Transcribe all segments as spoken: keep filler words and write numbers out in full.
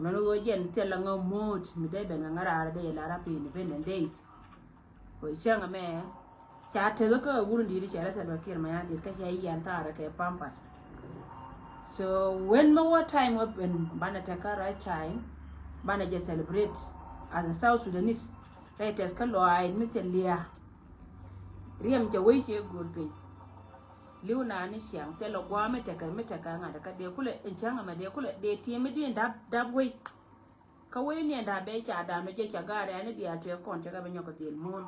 Mɛn ɣöö jɛn thilɛ ŋä mood mi dee ben kɛ ŋäraar dee lar a pi Independent Days. Kɛ cäŋ ɛmɛ ca teth kä wurun di̱i̱t cɛ rɛ Salva Kiir Mayardit kä cɛ yian thaarɛ kɛ pampas. So when mi wä time wä ben banɛ tɛk kä right time, banɛ jɛ celebrate as a South Sudanese. Rɛy tɛth kä lɔaac mi thil liaa. Riɛm cɛ wec cɛ go̱o̱r piny. Li̱w na ni ciaŋ thilɛ gua̱a̱ mi tekɛ mi tekɛ ŋa̱t kä dee kulɛ in cäŋ ɛmɛ dee kulɛ dee ti̱em mi di̱i̱n dap dap wec. Kä wee niɛn da̱a̱ bee ca da̱a̱n nɔ jɛ ca ga̱a̱r ɛn i̱ diaal tëë kɔn cɛ kɛ bɛ nyɔk kɛ dhil muun.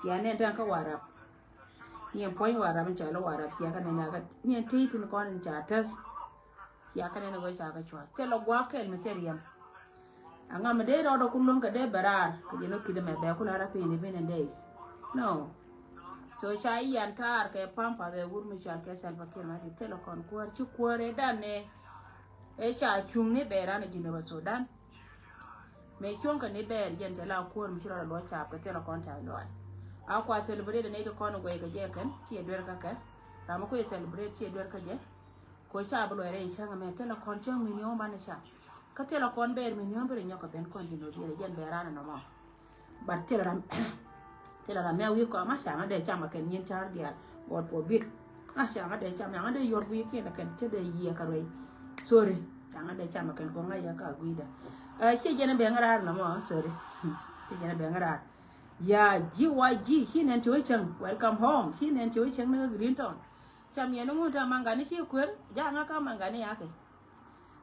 Cia nɛn tɛn kä Warap. Niɛn puɔ̱ny Warap in cɔl i̱ Warap cia kɛ nɛn kä niɛn tëë tin kɔn in ca täth. Cia kɛ nɛn i̱ wee ca kɛ cua̱th thilɛ gua̱a̱ kɛl mi thil riɛm. Aŋa mi dee rɔɔdɔ ku luäŋ kɛ dee bɛ raar kɛ jɛ nɔ ki̱t ɛmɛ bɛ ku la rap in Independent Days. No. So ca i̱ yan thaar kɛ pampa bɛ wur mi cɔal kɛ Salva Kiir Mayardit thilɛ kɔn kuäär ci kuäär ɛ dan nɛ. Ɛ ca cuŋ ni bɛ ran a Jinub Sudan. Mëë cuɔ̱ŋ kɛ ni bɛɛr jɛn cɛ la kuäär mi ci rɔɔdɔ luɔc caap kɛ thilɛ kɔn ca luɔc. A kua celebrate ni ti kɔn guɛy kɛ jɛ kɛn ci ɛ duer kä kɛ. Ram mi kui̱ celebrate ci ɛ duer kä jɛ. Ko ca bi luɔc rɛy cäŋ ɛmɛ thilɛ kɔn cäŋ mi niɔ̱ɔ̱ŋ banɛ ca. Kä thilɛ kɔn bɛɛr mi niɔ̱ɔ̱ŋ bi rɛ nyɔk kɛ ben kɔn Jinub diɛn ɛ jɛn bɛ ran ɛnɔ mɔ. But thilɛ ram thilɛ ram mi a wi̱i̱ kɔam a caŋä dee cam a kɛn nyin ca̱r diaal. God forbid. A caŋä dee cam yaŋä dee yɔr wi̱i̱ kiɛn a kɛn cä dee yiëë kɛ ruɛy. Sorry. Caŋä dee cam a kɛn kɔŋ a yɛ ka gui̱dä. Ɛ ciɛ jɛn a bɛŋ raar nɔmɔ. Sorry. Ciɛ jɛn a bɛŋ raar. Ya ji̱ wa ji̱ ci nɛn ci wä cäŋ. Welcome home. Ci nɛn ci wä cäŋ ni kä Green Town. Cam yɛn ni ŋun ta maŋgani ci kuer jaŋä ka maŋgani yakɛ.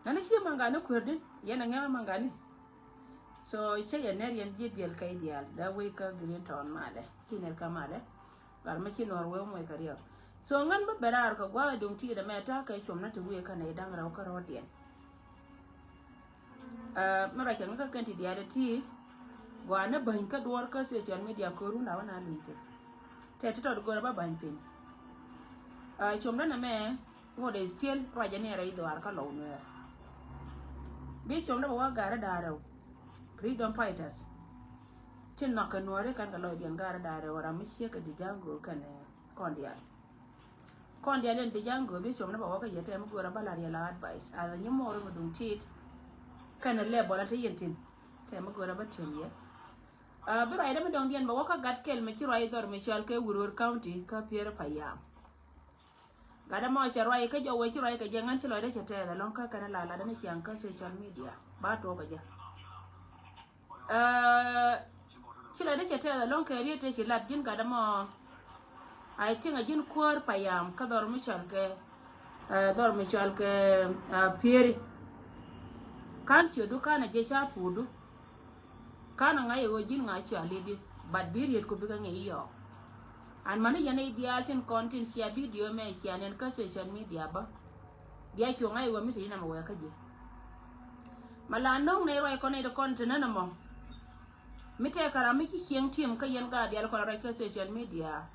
Ŋani ci maŋgani kuer din yɛn a ŋɛmɛ maŋgani. So cä yɛ nɛr yɛn ji̱ biɛl kɛ idial da wec kä Green Town malɛ ci nɛr kä malɛ. Lar mi ci nɔr wee muɔc kɛ riɛk. So ŋän bä bɛ raar kɛ gua̱a̱th duŋ ti dɛ mɛ ta̱a̱ kɛ com na ti wee kä nɛ idaŋ rɛw kä rɔɔdiɛn. Ɛ mi ruac kɛ ŋä kä kɛn ti diaal ti gua̱a̱ ni bäny kä duɔr kä social media kɛ run la wä na luny thil. Tɛ ti tɔt go̱rɛ bä bäny piny. Ɛ com dɛ nɛ mɛ ŋot is still ruacɛ ni rɛy dhuaar kä lɔw nuɛɛr. Bi com dɛ bɛ wä ga̱rä da̱rɛw. Freedom fighters. Ti nhɔk kɛ nuɔri kɛn kɛ lɔcdiɛn ga̱rä da̱rɛw ram mi ciek kɛ di ja̱ŋ go̱o̱k kɛn kɔn diaal. Kɔn diaal yɛn di ja̱ŋ go̱o̱k bi com ni bɛ wä kä yɛ tɛm go̱o̱r a bä lar yɛ la advice. Ath nyi mɔɔr mi duŋ tit. Kɛn lɛ bɔla ti yɛn tin. Tɛm go̱o̱r a bä tiɛm yɛ. Bi ruacdä mi dɔ̱ŋdiɛn bɛ wä kä gat kɛl mi ci ruac dhɔr mi cɔal kɛ Uror County kä Pier Payam. Gat ɛmɔ cɛ ruac kä jɔwɛ ci ruac kɛ jɛ ŋän ci lɔcdä cɛ tɛɛth ɛlɔ̱ŋ kä kɛn la latdä ni ciaŋ kä social media ba tuɔɔk kɛ jɛ. Ci lɔcdä cɛ tɛɛth ɛlɔ̱ŋ kɛ riet tëë ci lat ji̱n gat ɛmɔ. I think a ji̱n kuäär Payam kä dhɔr mi cɔal kɛ dhɔr mi cɔal kɛ Pieri. Kan ciötdu kan a jiɛ ca puutdu. Kan a ŋa̱c ɛ ɣöö ji̱n ŋa̱c cɔal i̱di but bi riet ku bikɛ ŋi̱i̱c yɔɔk. An mäni yɛn i̱ diaal tin kɔn tin cia video mɛ cia nɛn kä social media bä. Bia cuɔ ŋa̱c ɛ ɣöö mi ci ji̱n ɛmɛ wɛɛkä ji̱. Ma la no̱o̱ŋ nɛy ruac kɔn nɛy ti kɔn ti nän ɛmɔ. Mi tɛɛkɛ ram mi ci cieŋ ti̱em kä yɛn gaat diaal kɔn ruac kä social media.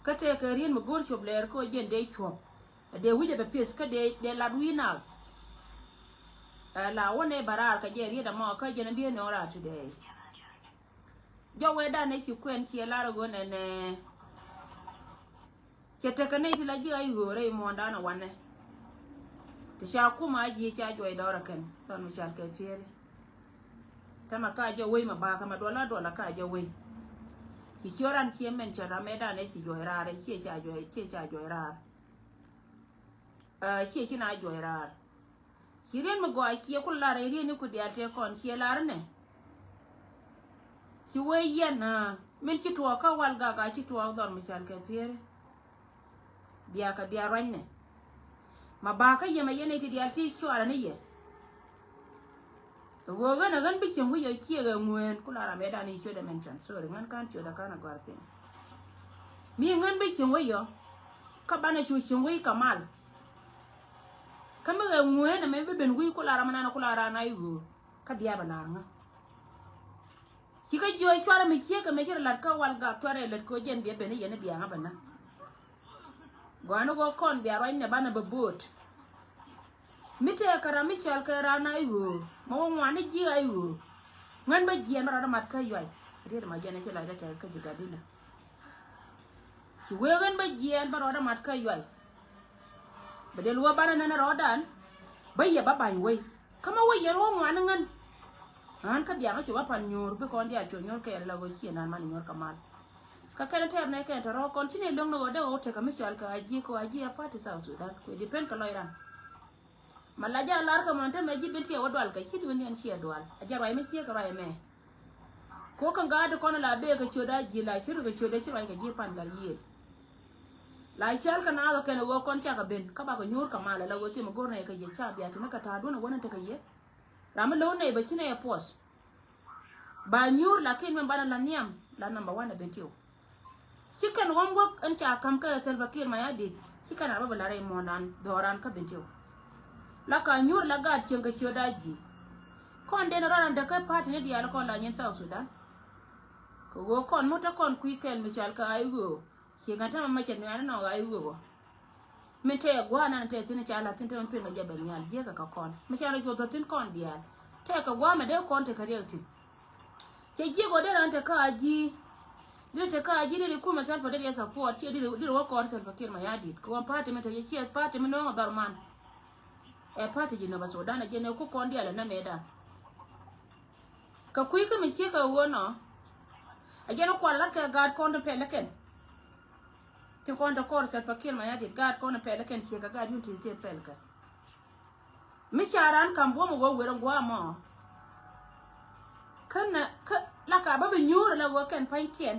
Kä tɛɛkɛ riet mi go̱o̱r cop lɛɛr kä ɣöö jiɛn dee cuɔp. Dee wi̱cɛ bɛ pieth kä dee dee lat wi̱i̱ naath. Ɛ la wä nɛ bɛ raar kɛ jɛ riet ɛmɔ kä jɛn bi nɔŋ raar today. Jɔwɛ dan ɛ ci kuɛn ciɛ lar ɛ ɣöö nɛnɛ. Cɛ tekɛ nɛy ti la ji̱ a i̱ ɣöö rɛy muɔ̱ɔ̱ndan ɛ wanɛ. Ti ca kum a ji̱ ca juɔc dɔɔr ɛ kɛn dhɔn mi cal kɛ Pieri. Tɛmɛ ka jɛ wei mɛ bakä mɛ duɔla duɔla ka jɛ wei. Ci ciö ran ciɛ mɛn cɛ ram mɛ dan ɛ ci juɔc raar ɛ ciɛ ca juɔc ciɛ ca juɔc raar. Ɛ ciɛ ci na juɔc raar. Ci rien mi gɔaa ciɛ ku lar ɛ rien ni ku diaal tëë kɔn ciɛ lar nɛ. Ci wee yɛn min ci tuɔɔk kä wal gak a ci tuɔɔk dhɔr mi cal kɛ Pieri. Bia kɛ bia ruany nɛ. Ma bakä yɛ mɛ yɛn ɛ ti diaal ti cuarɛ ni yɛ. Ɣöö ɣän ɛ ɣän bi cieŋ wi̱c ɛ ciek ɛ ŋueen ku la ram ɛ dan i̱ ciötdɛ mɛn cɔn sorry ŋän ka̱n ciötdɛ ka̱n ɛ gɔ̱a̱r piny. Mi ŋän bi cieŋ wi̱c ɔ kä banɛ cu cieŋ wi̱c kɛ mal. Kä mi ɣɛ ŋueen ɛmɛ bi ben wi̱c ku la ram ɛ nan ku la ran a i̱ ɣöö kä bia bɛ la̱r ŋä. Ci kä jiɔc cuarɛ mi ciek kɛ mɛ ci rɛ la̱t kä wal gak cuarɛ lät kɛ ɣöö jɛn bia ben i̱ yɛn i̱ bia ŋä bɛ nä. Gɔaa ni ɣöö kɔn bia ruacnɛ banɛ bɛ bo̱o̱t. Mi tëëkɛ ram mi cɔal kɛ raan a i̱ ɣöö mɛ wä ŋuan ni ji̱ a i̱ ɣöö. Ŋän bä jiɛɛn bä rɔɔdɛ mat kä yuay. Riet ma jɛn ɛ ci lɔcdɛ tɛth kä ji̱ gat dilä. Ci wee ɣän bä jiɛɛn bä rɔɔdɛ mat kä yuay. Bɛ del wä banɛ nɛn rɔɔdan. Bä yɛ bä ba̱ny wei. Kä ma wä yɛn wä ŋuan ni ŋän. An kä biaŋä cu bä pan nyuur bi kɔn diaal cu nyuur kɛɛl la ɣöö ciɛ nan man nyuur kɛ mal. Kä kɛn tɛɛr nɛ kɛn tɔrɔ kɔn ci ni lo̱ŋ ni ɣöö dee ɣöö tekɛ mi cɔal kɛ a ji̱ kɛ a ji̱ a party South Sudan kuɛ di pen kɛ lɔc ran. Ma la jɛ a lar kɛ mɔn te mɛ ji̱ bin tiɛ wä dual kɛ ci duun yɛn ciɛ dual a jɛ ruac mi ciɛ kɛ ruac mɛ. Ko kɛn gaat kɔn la bee kɛ ciöt a ji̱ la ci ri kɛ ciöt a ci ruac kɛ ji̱ pan gat yiëël. La cɔal kɛ naath kɛn ɣöö kɔn cakɛ ben kä bakɛ nyuur kɛ mal ala ɣöö thim go̱r nɛ kɛ yɛ ca bia tini kɛ ta̱a̱ duun a wä ni tekɛ yɛ. Ram mi lo̱w nɛ bɛ ci nɛ puɔth. Ba nyuur lakin min banɛ la nhiam la number one a ben tiw. Ci kɛn ɣɔm wäk in ca ka̱m kä Salva Kiir Mayardit ci kɛn a bä bi la rɛy muɔ̱ɔ̱ndan dhɔran kä Bentiu. La ka nyuur la gaat cieŋ kɛ ciöt a ji̱. Kɔn den rɔran däk kä party ni diaal kɔn la nyin South Sudan. Kɛ ɣöö kɔn mut te kɔn kui̱ kɛn mi cɔal kɛ a i̱ ɣöö ci ŋa̱n tämɛ mɛ cɛ nuɛ̈ɛ̈n inɔ a i̱ ɣöö bä. Min tɛɛ gua̱a̱r nan tɛɛ thi̱n ca la̱th thi̱n tämɛ pi̱n kɛ jɛ ben nhial jiäkä kɛ kɔn mi ca rɔ cuɔth thi̱n kɔn diaal. Tɛɛ kɛ gua̱a̱r mɛ dee kɔn tekɛ riɛk thi̱n. Cɛ jiɛk ɔ derɛ an te kä a ji̱. Derɛ te kä a ji̱ derɛ kumɛ Salva derɛ support ciɛ derɛ wä kɔr Salva Kiir Mayardit kɛ wä party mi te ciɛ party mi no̱o̱ŋ a dhɔr man. Ɛ party ji̱ nɔbä Sudan a jɛn ɛ ku kɔn diaal ɛ nɛ mɛ dan. Kɛ kui̱ kä mi ciek ɛ wä nɔ. A jɛn ɛ kual lat kɛ gaat kɔn te pɛl ɛ kɛn. Ti kɔn te kɔr Salva Kiir Mayardit gaat kɔn te pɛl ɛ kɛn ciek ɛ gaat yun ti ciek pɛl kɛ. Mi ca ran kam buɔ̱m ɣöö wer in gua̱a̱ mɔ. Kä nɛ kä la ka bä bi nyuur ala ɣöö kɛn pa̱nykiɛn.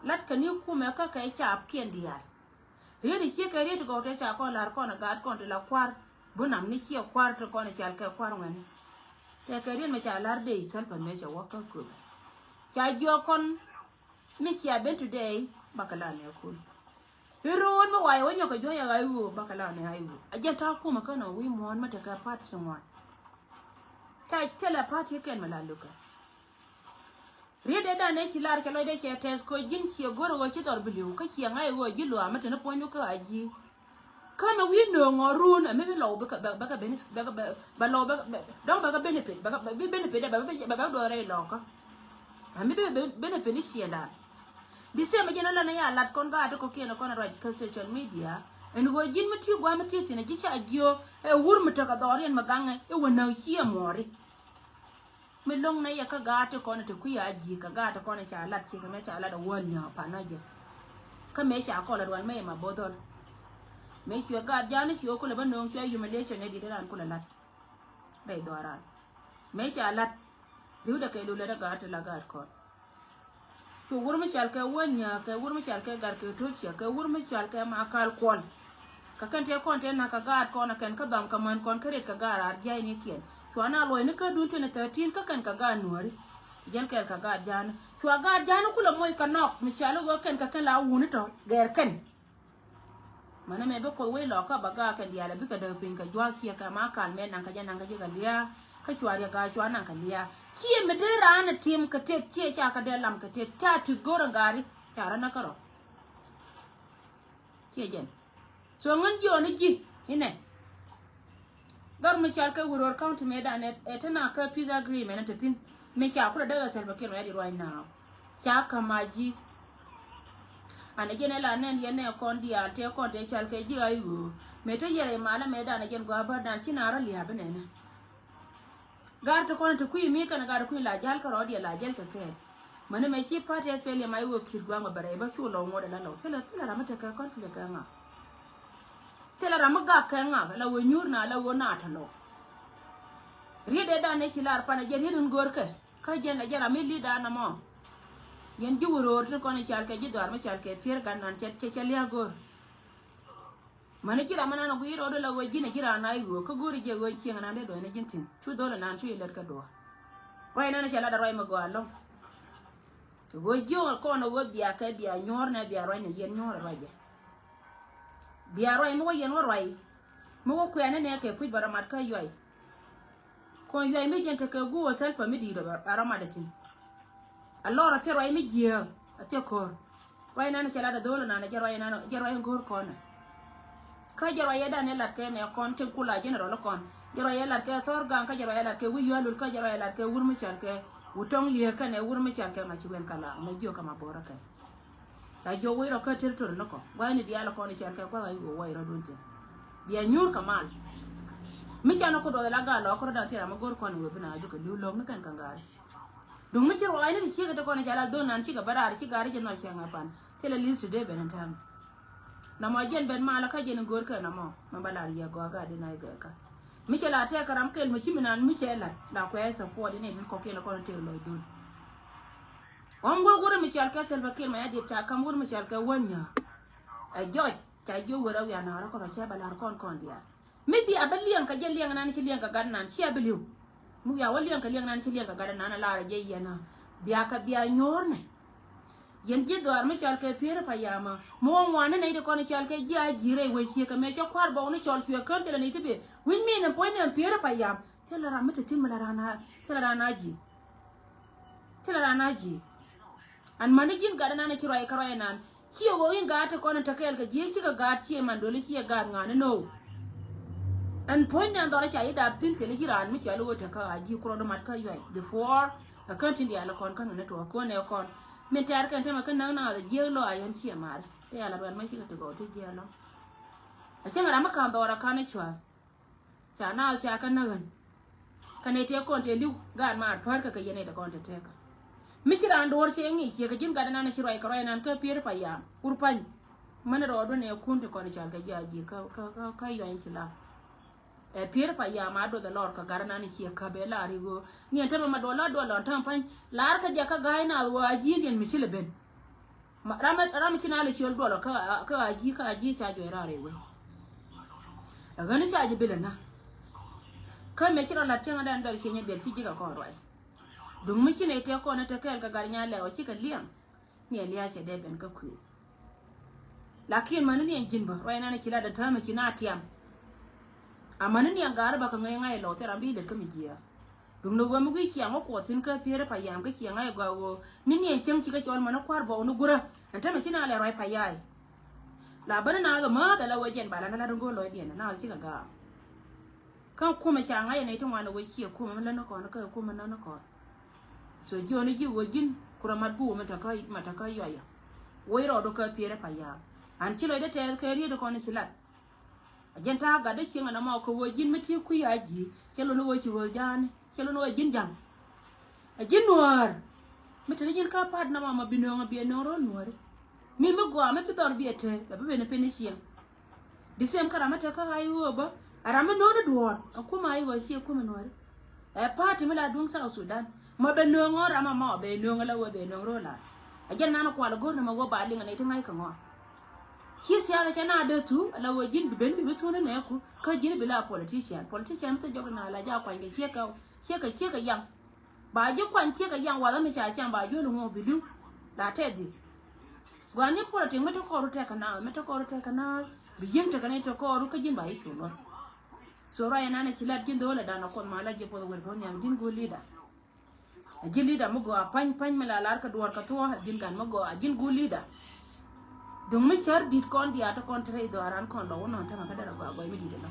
Lat kɛ ni kumɛ kä kɛ caapkiɛn diaal. Riet i̱ ciek kɛ riet gɔw te ca kɔn la̱r kɔn a gaat kɔn ti la kua̱r. Bunam ni ciɛ kua̱r ti kɔn i̱ cal kɛ kua̱r ŋuɛni. Tɛ kɛ riet mɛ ca la̱r dee i̱ Salva mëë cɛ wä kä köpɛ. Ca jiɔk kɔn. Mi cia ben today bakɛ la nɛ kun. Iruun mi wayɛ wä nyɔk kɛ juɔ̱ny a ɣa̱c ɣöö bakɛ la nɛ ɣa̱c ɣöö a jɛn ta̱a̱ kumɛ känɔ wi̱i̱ muɔ̱ɔ̱n mi tekɛ party ti ŋuan. Ca thilɛ party kɛn mi la lukɛ. Riet dee dan ëë ci lar cɛ lɔcdɛ cɛ tɛth kɛ ji̱n ciɛ go̱r ɣöö ci dhɔr bi li̱w kä ciɛ ŋa̱c ɣöö ji̱ luaam mi te ni puɔ̱nydu kä a ji̱. Kä mi wi̱i̱ nööŋ ɔ run ɛmi bi lɔw bɛ bɛ bɛ bɛ lɔw bɛ dɔ̱ŋ bɛ kɛ benefit bɛ bɛ bi benefit bɛ bɛ bɛ duɔth rɛy lɔkä. Ɛmi bi benefit ni ciëndan. Di sɛmɛ jɛn ɔ lan ɛ ya lat kɔn gaat ti kɔ̱kiɛn ɛ kɔn ɛ ruac kä social media. Ɛn ɣöö ji̱n mi ti gua̱a̱ mi ti thi̱n ɛ ji̱ ca jiö ɛ wur mi tekɛ dhɔriɛn mi gaŋɛ ɛ wä näk ciɛ muɔɔri. Mi lo̱ŋ nɛ yɛ kä gaat ti kɔn ti kui̱ a ji̱ kä gaat ti kɔn ca lat cikɛ mɛ ca lat a wäl nyä panä jɛ. Kä mɛ ca kɔl a dual mɛ yɛ ma bothol. Mɛ cuɛ gaat jan ni cuɛ kulɛ bä no̱o̱ŋ cuɛ humiliation ni dit ran kulɛ lat. Rɛy dhɔran mɛ ca lat. Riwdɛ kɛ lulɛ dɛ gaat ti la gaat kɔn. Cu wur mi cal kɛ wä nyääk kɛ wur mi cal kɛ gat kɛ to̱l ciɛ kɛ wur mi cal kɛ ma kal kuɔl. Kɛ kɛn tëë kɔn tëë nak kɛ gaat kɔn ɛ kɛn kä dham kɛ män kɔn kä ret kɛ gaat raar jiay ni kiɛn. Cua na luɔc ni kä dun twenty thirteen kä kɛn kɛ gaat nuääri. Jɛn kɛɛl kɛ gaat ja̱a̱ni cua gaat ja̱a̱ni kulɛ moc kɛ nɔk mi cal i̱ ɣöö kɛn kɛ kɛn la wuni tɔ gɛɛr kɛn. Mänä mɛ bi Kuoth wec lɔkä bä gaak kɛn diaal ɛ bikɛ däk piny kɛ jua̱th ciɛ kɛ ma kal mɛ naŋ kɛ jɛ naŋ kɛ jɛ kɛ lia̱a̱. Kä cua riɛk gaak cua naŋ kɛ lia̱a̱ ciɛ mi dee raan ɛ tim kɛ tëk ciɛ ca kɛ dee lam kɛ tëk ca tuth go̱r ɛn gaari. Ca rɔ näk kärɔ. Ciɛ jɛn. So ŋän jiɔni ji̱ inɛ. Dhɔr mi cal kɛ Wuror County mëëdan ɛ te na kä peace agreement ɛ te thi̱n. Mi ca kulɛ dee ɣä Salva Kiir mɛ di ruac naaw. Ca kä ma ji̱. An ɛ jɛn ɛ la nɛn yɛn nɛ kɔn diaal tëë kɔn tëë cal kɛ ji̱ a i̱ ɣöö mëë te yɛrɛ i̱ malä mëëdan ɛ jɛn gua̱a̱ bärdan ci naath rɔ lia̱a̱ bi nɛnɛ. Gar ti kɔn ti kui̱ mi kɛn gar ti kui̱ la jal kärɔɔdiɛ la jal kɛ kɛɛl. Mäni mɛ ci party S P L M a i̱ ɣöö ki̱t gua̱a̱ŋ bɛ bɛ rɛy bä cu lɔw ŋuɔ̱t ala lɔw thilɛ thilɛ ram mi tekɛ conflict kɛ ŋa̱. Thilɛ ram mi gak kɛ ŋa̱ la ɣöö nyuur na la ɣöö na tɛ lɔw. Riet dee dan ëë ci lar pan a jɛ riet in görkɛ. Kä jɛn a jɛ ram mi li̱t dan amɔ. Yɛn ji̱ Wuror tin kɔn i̱ cal kɛ ji̱ dhɔaar mi cal kɛ Pier Gatnan cɛ cɛ lia̱a̱ gör. Mäni ji̱ ram mi nan a gui̱i̱r rɔɔdɛ la ɣöö ji̱n a ji̱ raan a i̱ ɣöö kä go̱o̱ri jɛ ɣöö cieŋ nan dee duɔ̱ɔ̱c ni ji̱n thi̱n cu dho̱l inan cu ilät kä duɔ̱ɔ̱r. Ruac nan a cɛ lat a ruac mi gɔaa ɛlɔ̱ŋ. Ɣöö jiöŋ kɔn a ɣöö bia kɛ bia nyuɔ̱ɔ̱r nɛ bia ruac ni yɛn nyuɔ̱ɔ̱r a ruac jɛ. Bia ruac mi wä yɛn wä ruac. Mi wä kuɛ̈ɛ̈ni nɛ kɛ kui̱c bä rɔ mat kä yuac. Kɔn yuac mi jɛn tekɛ guur ɣä thäl pä mi di̱i̱t ɔ bɛ rɔ mat ɛ thi̱n. A lɔr a thiɛ ruac mi jiääk a thiɛ ko̱r. Ruac nan cɛ lat a dho̱o̱l nan a jɛ ruac nan jɛ ruac in go̱o̱r kɔn ɛ. Kä jɛ ruac yɛ dan ɛ lat kɛ nɛ kɔn tin kula general kɔn jɛ ruac yɛ lat kɛ thɔr gaŋ kä jɛ ruac yɛ lat kɛ wi̱c yua̱a̱ lul kä jɛ ruac yɛ lat kɛ wur mi cɔal kɛ wut tɔŋ liee kɛn ɛ wur mi cɔal kɛ ma ci wen ka laak mɛ jiök kä ma bo̱o̱rä kɛn. Ca jiök wec rɔ kä territory ni kɔ gua̱thni diaal kɔn i̱ cɔal kɛ kua̱th a i̱ wä wai rɔ dun thi̱n. Bia nyuur kɛ mal. Mi canɛ ku duɔth la gal lɔ kɔrɔ da̱ŋ thil ram mi go̱r kɔn wee bi na jukɛ li̱w lo̱k ni kɛn ka̱n gaari. Duŋ mi ci ruaacni ti ciek ti kɔn ca la dhon nan cikɛ bä raar ci gaari ci nhɔc cäŋ a pan. Thilɛ li̱th ti dee ben in tääm. Namɔ jɛn ben malä kä jɛn in go̱r kɛ namɔ. Mɛ ba lar yɛ gɔaa gaa di na igɛ kä. Mi cɛ la tɛk kɛ ram kɛl mi ci mi nan mi cɛ lat la kuɛ support ni tin kɔkiɛn kɔn tëë lɔc dun. Ɣɔm wä wurɛ mi cɔal kɛ Salva Kiir Mayardit ca kam wurɛ mi cɔal kɛ wä nyä. Ɛ jɔc ca jiö wurɛ wian naarä kɔn rɔ cɛ ba lar kɔn kɔn diaal. Mi bia bä liɛŋ kɛ jɛ liɛŋ nan ci liɛŋ kɛ gat nan cia bi li̱w. Mi wia wä liɛŋ kɛ liɛŋ nan ci liɛŋ kɛ gat nan a lar a jɛ yɛn a bia kɛ bia nyuɔ̱ɔ̱r nɛ. Yɛn ji̱ dhɔaar mi cɔal kɛ Pieri Payam a mi wä ŋuan ni nɛy ti kɔn cɔal kɛ ji̱ a ji̱ rɛy wec ciek kɛ mɛ cɛ kua̱r bɔk ni cɔl cuɛ kään thilɛ nɛy ti bi wi̱c mi ni puɔ̱ny ni ɛn Pieri Payam. Thilɛ ram mi te thi̱n mi la ran a thilɛ ran a ji̱. Thilɛ ran a ji̱. An mäni ji̱n gat inan ci ruac kä ruac inan. Ciɛ ɣöö in gaat ti kɔn in te kɛɛl kɛ ji̱ cikɛ gaat ciɛ man doli ciɛ gaat ŋa̱n ino̱o̱. Ɛn puɔ̱ny nɛn dhɔr ca yi dap thi̱n thil ji̱ raan mi cɔal iwä te kä a ji̱ kurɔ di mat kä yuac before. Ɛ kän tin diaal kɔn kän ni tuɔɔk kön ɛ kɔn min tɛɛr kɛn temɛ kä näk naath jiek lɔ a yɛn ciɛ mari te yal a ruɛn ma cikɛ ti gɔw ti jiɛɛl lɔ. A cäŋ ram mi ka̱n dhɔr a ka̱n i̱ cua̱th. Ca naath ca kä näk ɣän. Kä nɛy tëë kɔn tëë li̱w gaat maar päär kä kɛ yɛn nɛy tëë kɔn tëë tëëkä. Mi ci raan duɔ̱ɔ̱r cɛ ŋi̱i̱c ciɛ kɛ ji̱n gat inan ci ruac kɛ ruac inan kä Pieri Payam wur pany. Mäni rɔɔdu nɛ kun ti kɔn i̱ cɔal kɛ ji̱ a ji̱ kä kä kä kä yuany ci la. Ɛ Pieri Payam a duɔth ɛ lɔr kɛ gat inan ciɛ kä bɛ lar i̱ ɣöö ni ɛn tämɛ ma duɔl la duɔl lɔn täm pany lar kä jɛ kä ga̱a̱c naath ɣöö a ji̱ indiɛn mi ci lɛ ben. Ma ram ram ci na lɛ ciöl duɔlɔ kä kä a ji̱ kä a ji̱ ca juɔc raar iwee. A ɣän ca ji̱ bilɛ na. Kä mɛ ci rɔ lat cäŋ a dan dhɔr cieny a biɛl ci ji̱ kɛ kɔn ruac. Duŋ mi ci nɛ tëë kɔn ɛ te kɛɛl kɛ gat nya lɛw a cikɛ liɛŋ. Ni ɛ lia̱a̱ cɛ dee ben kä kuëë. Lakin mäni ni ɛn ji̱n bä ruac nan ci lat a täämɛ ci na tiam. A mäni ni ɛn gaari bä kɛ ŋäc ŋa̱c lɔw thil ram bi lät kä mi jiääk. Duŋdɛ ɣöö mi gui̱c ciaŋ wä kuɔth thi̱n kä Pieri Payam kä ciaŋ ŋa̱c gɔaa ɣöö ni ni ɛn cäŋ ci kä cɔl män ɛ kua̱r bɔw ni gurä. Ɛn tämɛ ci na lɛ ruac payai. La bäni naath ɛ määth ɛ la ɣöö jɛn ba la ni lat in go̱o̱r lɔcdiɛn ɛ naath cikɛ gaak. Kä kumɛ ca ŋa̱c ɛ nɛy ti ŋuan ɛ ɣöö ciɛ kumɛ mi lät ni kɔn kä kumɛ nän ni kɔn. So jiɔni ji̱ ɣöö ji̱n kurɛ mat guum mi te kä yuayɔ. Wec rɔɔdu kä Pieri Payam an ci lɔcdä tɛɛth kɛ riet kɔn ci lat. A jɛn ta̱a̱ gatdä cieŋ ɛn ɛmɔ kɛ ɣöö ji̱n mi ti kui̱ a ji̱ cɛ lon ɣöö ci ɣöö ja̱a̱ni cɛ lon ɣöö ji̱n ja̱ŋ. A ji̱n nuäär mi te ni ji̱n kä pa̱t nɔmɔ mɔ bi nööŋ a bi a nööŋ ro̱l nuääri. Mi mi gɔaa mi bi dhɔr bi a te bɛ bi ben a pin ni cieŋ. Di same kä ram mi te kä a i̱ ɣöö bä a ram mi nööŋ ni duɔ̱ɔ̱r a kumɛ a i̱ ɣöö ci a kumɛ nuääri. Ɛ pa̱a̱ti mi la duŋ South Sudan mɔ bɛ nööŋ ɣɔ̱n ram amɔ bɛ nööŋ ala ɣöö bɛ nööŋ ro̱l a. A jɛn nan kual go̱r ni mɔ ɣöö ba liŋ a nɛy ti ŋa̱c kɛ ŋɔak. Ci siasa cɛ na dee thu ala ɣöö ji̱n bi ben bi bi thun inɛ ku kä ji̱n bi la politician. Politician mi thil jɔk na la ja kuany kɛ ciek kɛ ciek kɛ ciek kɛ yam. Ba ji̱ kuany ciek kɛ yam wath mi ca cam ba juɔl ŋuɔk bi li̱w. La tɛth di. Gua̱n ni politic mi te kɔɔru tɛk kɛ naath mi te kɔɔru tɛk kɛ naath bi ji̱n tekɛ ni te kɔɔru kä ji̱n ba ji̱ cu luɔr. So ruac ɛnan ɛ ci lat ji̱n dho̱o̱l ɛ dan ɛ kuɔth ma la ji̱ puɔth wër kɛ wä nhiam ji̱n go̱o̱l leader. A ji̱ leader mi gɔaa pa̱ny pa̱ny mi la lar kɛ duɔ̱ɔ̱r kɛ thuɔ̱ɔ̱ a ji̱n gan mi gɔaa a ji̱n go̱o̱l leader. Duŋ mi cär di̱t kɔn diaal ti kɔn te rɛy dhɔaaran kɔn lɔ wä nɔn tämɛ kä derɛ gɔaa gɔaa mi di̱t ɛlɔ.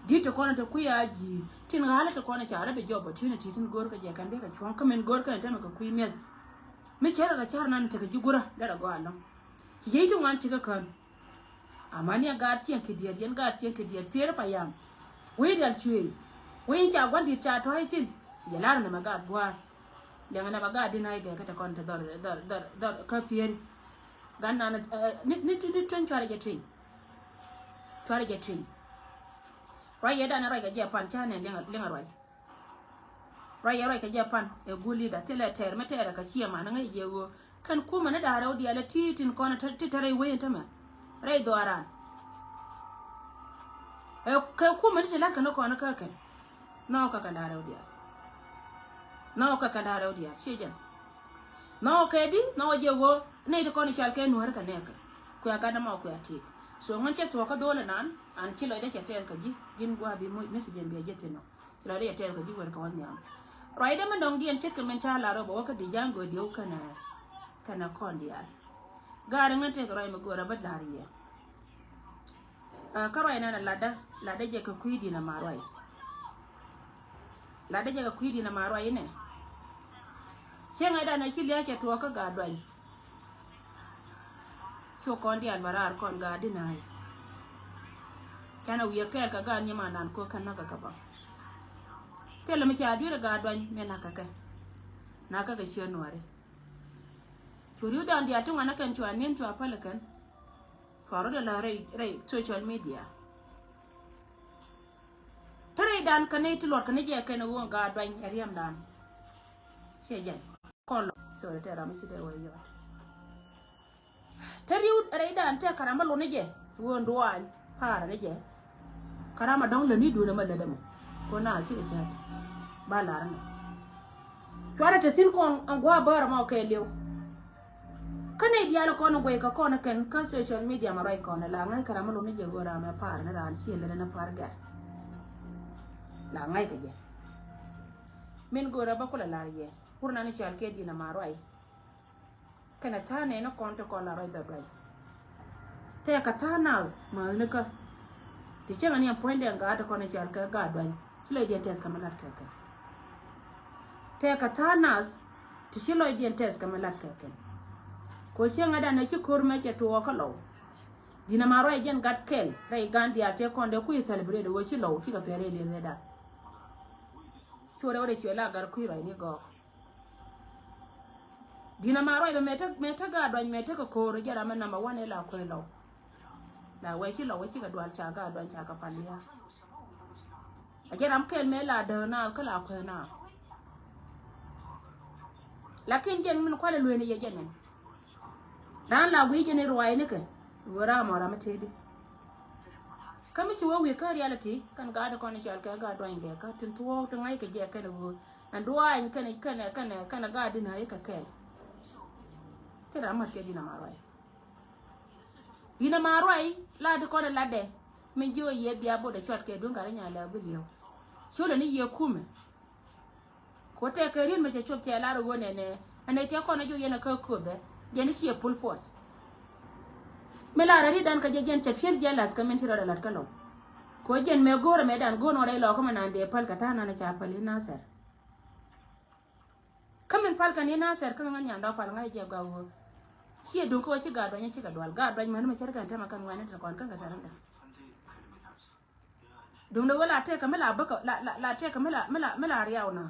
Di̱t ti kɔn te kui̱ a ji̱ tin ɣa̱lä ti kɔn ca rɛ bi jɔp opportunity tin go̱o̱r kɛ jɛ kɛn bi kɛ cuɔ̱ŋ kä min go̱o̱r kɛn tämɛ kɛ kui̱ mi̱eth. Mi cär kɛ car nan tekɛ ji̱ gurä derɛ gɔaa ɛlɔ. Ci ji̱ ti ŋuan cikɛ kän. Amäni a gaat cieŋ kɛ diɛt yɛn gaat cieŋ kɛ diɛt Pieri Payam. Wec rial cuëëc wec in ca gua̱n di̱t ca tɔ̱a̱c thi̱n. Yɛ lar nɛmɛ gaat gua̱a̱r. Liɛŋɛ nɛmɛ gaat di̱n a igɛ kä te kɔn te dhɔr dhɔr dhɔr dhɔr kä Pieri. Gat nan ni ni ni tueny cuarɛ jɛ tueny. Cuarɛ jɛ tueny. Ruac yɛ dan ruac kɛ jɛ pan ca nɛ liɛŋɛ liɛŋɛ ruac. Ruac yɛ ruac kɛ jɛ pan ɛ guul leader thilɛ tɛɛr mi tɛɛrɛ kɛ ciɛ man ŋäc jɛ ɣöö kɛn kumɛ ni da̱a̱ rɛw diaal ɛ ti tin kɔn ti te rɛy wec in tämɛ rɛy dhɔaaran. Ɛ kɛ kumɛ ni ti la̱t kɛ ni kɔn kä kɛn. Nhɔk kɛ kɛn da̱a̱ rɛw diaal. Nhɔk kɛ kɛn da̱a̱ rɛw diaal ciɛ jɛn. Nhɔk kɛ di nhɔk jɛ ɣöö nɛy ti kɔn i̱ cal kɛ nuäärä kɛ nɛɛkɛ. Kuɛ gat nɔmɔ kuɛ tit. So ŋän cɛ thuɔ̱k kä dho̱o̱l inan an ci lɔcdä cɛ tɛɛth kɛ ji̱ ji̱n gua̱a̱ bi message in bia jɛ thi̱n nɔ. Ci la dee tɛth kɛ ji̱ wër kɛ wä nhiam. Ruacdä mi dɔ̱ŋ diɛn ce̱tkɛ min ca lar rɔ bɛ wä kä di ja̱a̱ŋ göödiɛw kɛnɛ kɛnɛ kɔn diaal. Gaari ŋän tëëkɛ ruac mi göörä bä la̱r yɛ. Kä ruac nɛn a latdä latdä jɛ kɛ kui̱ di̱n a ma ruac. Latdä jɛ kɛ kui̱ di̱n a ma ruac inɛ. Cieŋɛ danɛ ci lia̱a̱ cɛ tuɔɔk kä gaa duany. Cu kɔn diaal bä raar kɔn gaa di na̱a̱c. Can a wiɛ kɛɛl kɛ gaat nyimandan kɔ kɛn nakä kɛ bä. Thilɛ mi ca dui̱r ɛ gaat duany mi nakä kɛ. Nakä kɛ ciö nuɔri. Cu ri̱wdan diaal ti ŋuan ɛ kɛn cua ni̱n cua päl ɛ kɛn. Cua rɔ̱diɛn la rɛy, rɛy social media. Te rɛydan kɛ ni ti luɔt kɛ ni jɛ kɛn ɛ ɣöö gaat duany ɛ riɛmdan. Ciɛ jɛn. Kɔn lɔ. Sorry, te ram mi ci dee wee yɔt. Te riw rɛydan tɛk kɛ ram mi luni jɛ ɣöö duany paarä ni jɛ. Kɛ ram a dɔ̱ŋ lät ni duun ɛmɛ lät ɛmɔ. Kɔn na cikɛ cäät ba lar ɛmɛ. Cuarɛ te thi̱n kɔn ɛn gua̱a̱ bäärä mɔ kɛɛliw. Kä nɛy diaal kɔn guɛy kɛ kɔn kɛn kä social media ma ruac kɔn la ŋa̱c kɛ ram mi luni jɛ ɣöö ram ɛ paarä ni raan ciɛ lät ɛn ɛ pa̱a̱r gɛr. La ŋa̱c kɛ jɛ. Min go̱o̱rä bä kulɛ lar yɛ wur nan i̱ cɔal kɛ di̱n ama ruac. Kɛnɛ tha̱a̱ŋ nɛɛni kɔn ti kɔn la ruac dhɔr duany. Tɛɛkɛ tha̱a̱ŋ naath mäthnikä. Ti cieŋɛ ni ɛn puɔ̱nydɛ ɛn gaat ti kɔn i̱ cɔal kɛ gaat duany ci lɔcdiɛn tɛth kɛ mi lat kɛ kɛn. Tɛɛkɛ tha̱a̱ŋ naath ti ci lɔcdiɛn tɛth kɛ mi lat kɛ kɛn. Kɛ cieŋɛ dan ɛ ci ko̱r mɛ cɛ tuɔɔk kä lɔw. Di̱n ama ruac jɛn gat kɛl rɛy gan diaal tëë kɔn dee kui̱ celebrate ɣöö ci lɔw cikɛ pɛr rɛy lieth rɛydan. Cu rɛw rɛy cuɛ la gat kui̱ ruac ni gɔɔk. Di̱n ama ruac bɛ mɛ te, mɛ te gaat duany mɛ te kɛ ko̱o̱r jɛ ram ɛ number one ɛ la kueer lɔw. La wee ci lɔw wee cikɛ dual ca gaat duany ca kɛ pal lia̱a̱. A jɛ ram kɛl mɛ la däär naath kä la kueer naath. Lakin jɛn min kualɛ lueeni yɛ jɛn ɛn. Raan la gui̱c jɛn i̱ ruaacnikɛ ɣöö ram ɔ ram mi tëëdi. Kä mi ci wee wi̱i̱ kä reality kɛn gaat kɔn i̱ cɔal kɛ gaat duany gɛ kä tin thuɔɔk ti ŋa̱ckɛ jɛ kɛn ɣöö ɛn duany kɛn kɛn kɛn kɛn gaat din ɣä ikɛ kɛɛl. Ti ram mat kɛ di̱n ama ruac. Di̱n ama ruac la ti kɔn i̱ latdɛ min ji̱ ɣä yiëë bia bot ɛ cuat kɛ duŋ gat i̱ nya lɛ bi liɛw. Ciötdɛ ni yiëë kumɛ. Ko tɛk kɛ riet mɛ cɛ cop cɛ lar ɣöö nɛnɛ ɛn ɛ tiɛ kɔn ɛ jok yɛn ɛ kä köpɛ jɛn i̱ ciɛ pul puɔth. Mi lar ɛ riet dan kɛ jɛ jɛn cɛ piɛl jɛ lath kɛ min ci rɔɔdɛ lat kä lɔw. Ko jɛn mɛ go̱o̱rɛ mɛ dan go̱o̱r nɔ rɛy lɔkä mɛ nan dee päl kɛ ta̱a̱ nan ɛ ca päl i̱ Nathɛr. Kä min pal kɛn i̱ Nathɛr kä ŋän nyandɔ pal ŋa̱c jɛ gɔaa ɣöö ciɛ duŋ kä wä ci gaat duany ci kɛ dual gaat duany män mɛ cär kɛn tɛmɛ kɛn ŋuɛ̈ni tin kɔn kɛn kɛ sɛr in däk. Duŋdɛ wä la tɛkɛ mi la bäkä la la la tɛkɛ mi la mi la mi la riaw na.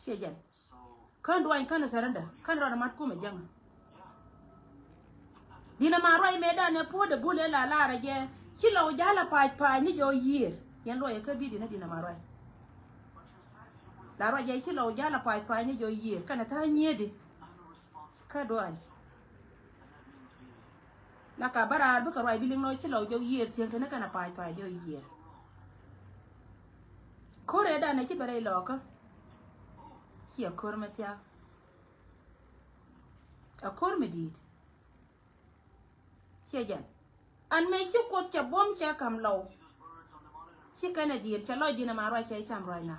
Ciɛ jɛn kän duany kän sɛr in däk kän rɔɔdɛ mat kumɛ jäŋä. Di̱n ama ruac mëë danɛ puɔ̱t ɛ bul ɛ la lar ɛ jɛ ci lɔw ja̱l a pa̱a̱c pa̱a̱c ni jɔw yiëër. Yɛn luɔyɛ kä bi̱i̱ di̱n ɛ di̱n ama ruac. La ruac jɛ ci lɔw ja̱l a pa̱a̱c pa̱a̱c ni jɔw yiëër kɛnɛ tha̱a̱ŋ nyiëëdi. Kä dua̱a̱ny la ka bä raar bikɛ ruac bi liŋ lɔw ci lɔw jɔw yiëër thiëŋ te ni kɛnɛ pa̱a̱c pa̱a̱c jɔw yiëër. Ko̱r ɛ danɛ ci bɛ rɛy lɔɔkä. Ciɛ ko̱r mɛ thia̱a̱k. A ko̱r mi di̱i̱t. Ciɛ jɛn. An mëë ci Kuoth cɛ buɔ̱m cɛ ka̱m lɔw. Ci kɛn ɛ dhiëël cɛ lɔc di̱n ama ruac cɛ cam ruac na.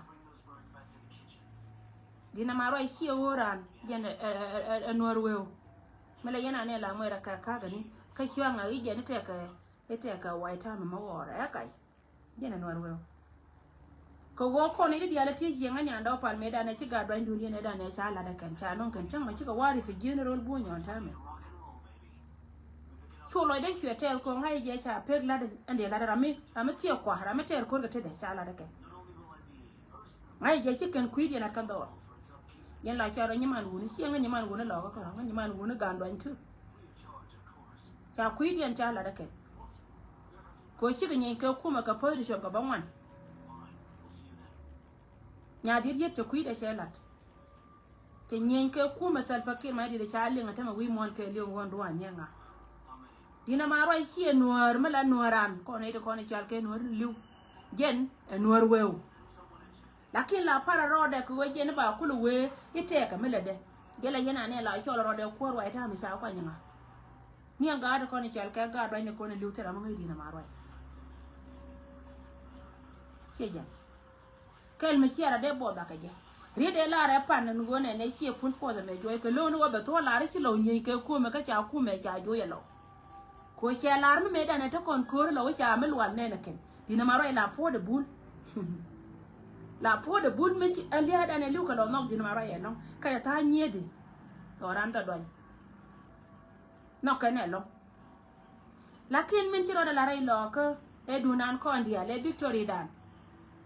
Di̱n ama ruac ciɛ ɣöö raan jɛn ɛ, ɛ, ɛ, ɛ, ɛ nuäär wëëw. Mi lɛ yɛn anɛ la ŋuɛɛr ɛ kɛ ka̱kä ni kä ciaŋ a i̱ jɛn i̱ tɛkɛ i̱ tɛkɛ wa̱i̱ ta̱a̱ mi mɛ ɣɔɔr ɛ kac. Jɛn ɛ nuäär wëëw. Kɛ ɣöö kɔn i̱ ti diaal ɛ tiec yɛŋä nyandɛ wä pal mëë danɛ ci gat duanydun yɛn ɛ danɛ ca lat ɛ kɛn ca nɔŋ kɛn cäŋ mɛ cikɛ wa̱a̱ ri fi jieen ro̱l buɔ̱ny nyɔn ta̱a̱ mɛ. Cu lɔcdɛ cuɛ tɛɛth kɔn ŋa̱c jɛ ca pek lat ɛn dee lat ram mi ram mi thiek kua ram mi tɛɛr ko̱r kɛ tetdɛ ca lat ɛ kɛn. Ŋa̱c jɛ ci kɛn kui̱diɛn lat kɛn dhɔɔr. Jɛn la cɔl rɔ nyiman wuni cieŋ ŋä nyiman wuni lɔkä kärɔ ŋä nyiman wuni gan duany ti. Ca kui̱diɛn ca lat ɛ kɛn. Kɛ ɣöö cikɛ nyieeny kɛ kumɛ kɛ päth ti cuɔp kɛ bä ŋuan. Nya di̱t yiet cɛ kui̱dɛ cɛ lat. Cɛ nyieeny kɛ kumɛ Salva Kiir Mayardit ca liŋ ɛ tämɛ wi̱i̱ muɔ̱ɔ̱n kɛ liŋ ɣöö dua̱a̱ nyieŋa. Di̱n ama ruac ciɛ nuäär mi la nuäär an kɔn i̱ ti kɔn i̱ cal kɛ nuäär li̱w. Jɛn ɛ nuäär wëëw. Lakin la parɛ rɔɔdɛ kɛ ɣöö jɛn i̱ ba kulɛ wee i̱ tɛɛkɛ mi lätdɛ. Jɛ la yɛn anɛ la cɔl rɔɔdɛ kuäär ruac ta̱a̱ mi ca kuany ŋa. Ni ɛn gaat kɔn i̱ cɔal kɛ gaat ruacni kɔn i̱ li̱w thil ram mi ŋäc di̱n ama ruac. Ciɛ jɛn. Kɛl mi ciɛ rɔ dee buɔth bakɛ jɛ. Riet dee lar ɛ pan ni ɣöö nɛnɛ ciɛ pul puɔth ɛmɛ juɔc kɛ lo̱o̱ni wä bɛ thuɔ̱ɔ̱ lar i̱ ci lɔw nyieny kɛ kumɛ kä ca kumɛ ca juɔc ɛ lɔw. Kɛ cɛ lar mi mëë danɛ te kɔn kööri lɔ wä ca mi lual nɛn ɛ kɛn. Di̱n ɛmɛ ruac la puɔ̱t ɛ bul. La puɔ̱t ɛ bul mi ci ɛ lia̱a̱ danɛ li̱w kɛ lɔ nhɔk di̱n ɛmɛ ruac ɛ lɔ̱ŋ. Kɛnɛ tha̱a̱ŋ nyiëëdi. Thɔɔran thɔ duany. Nhɔk kɛn ɛ lɔ̱ŋ. Lakin min ci rɔɔdɛ la rɛy lɔɔkä ɛ dunan kɔn diaal ɛ Victoria dan.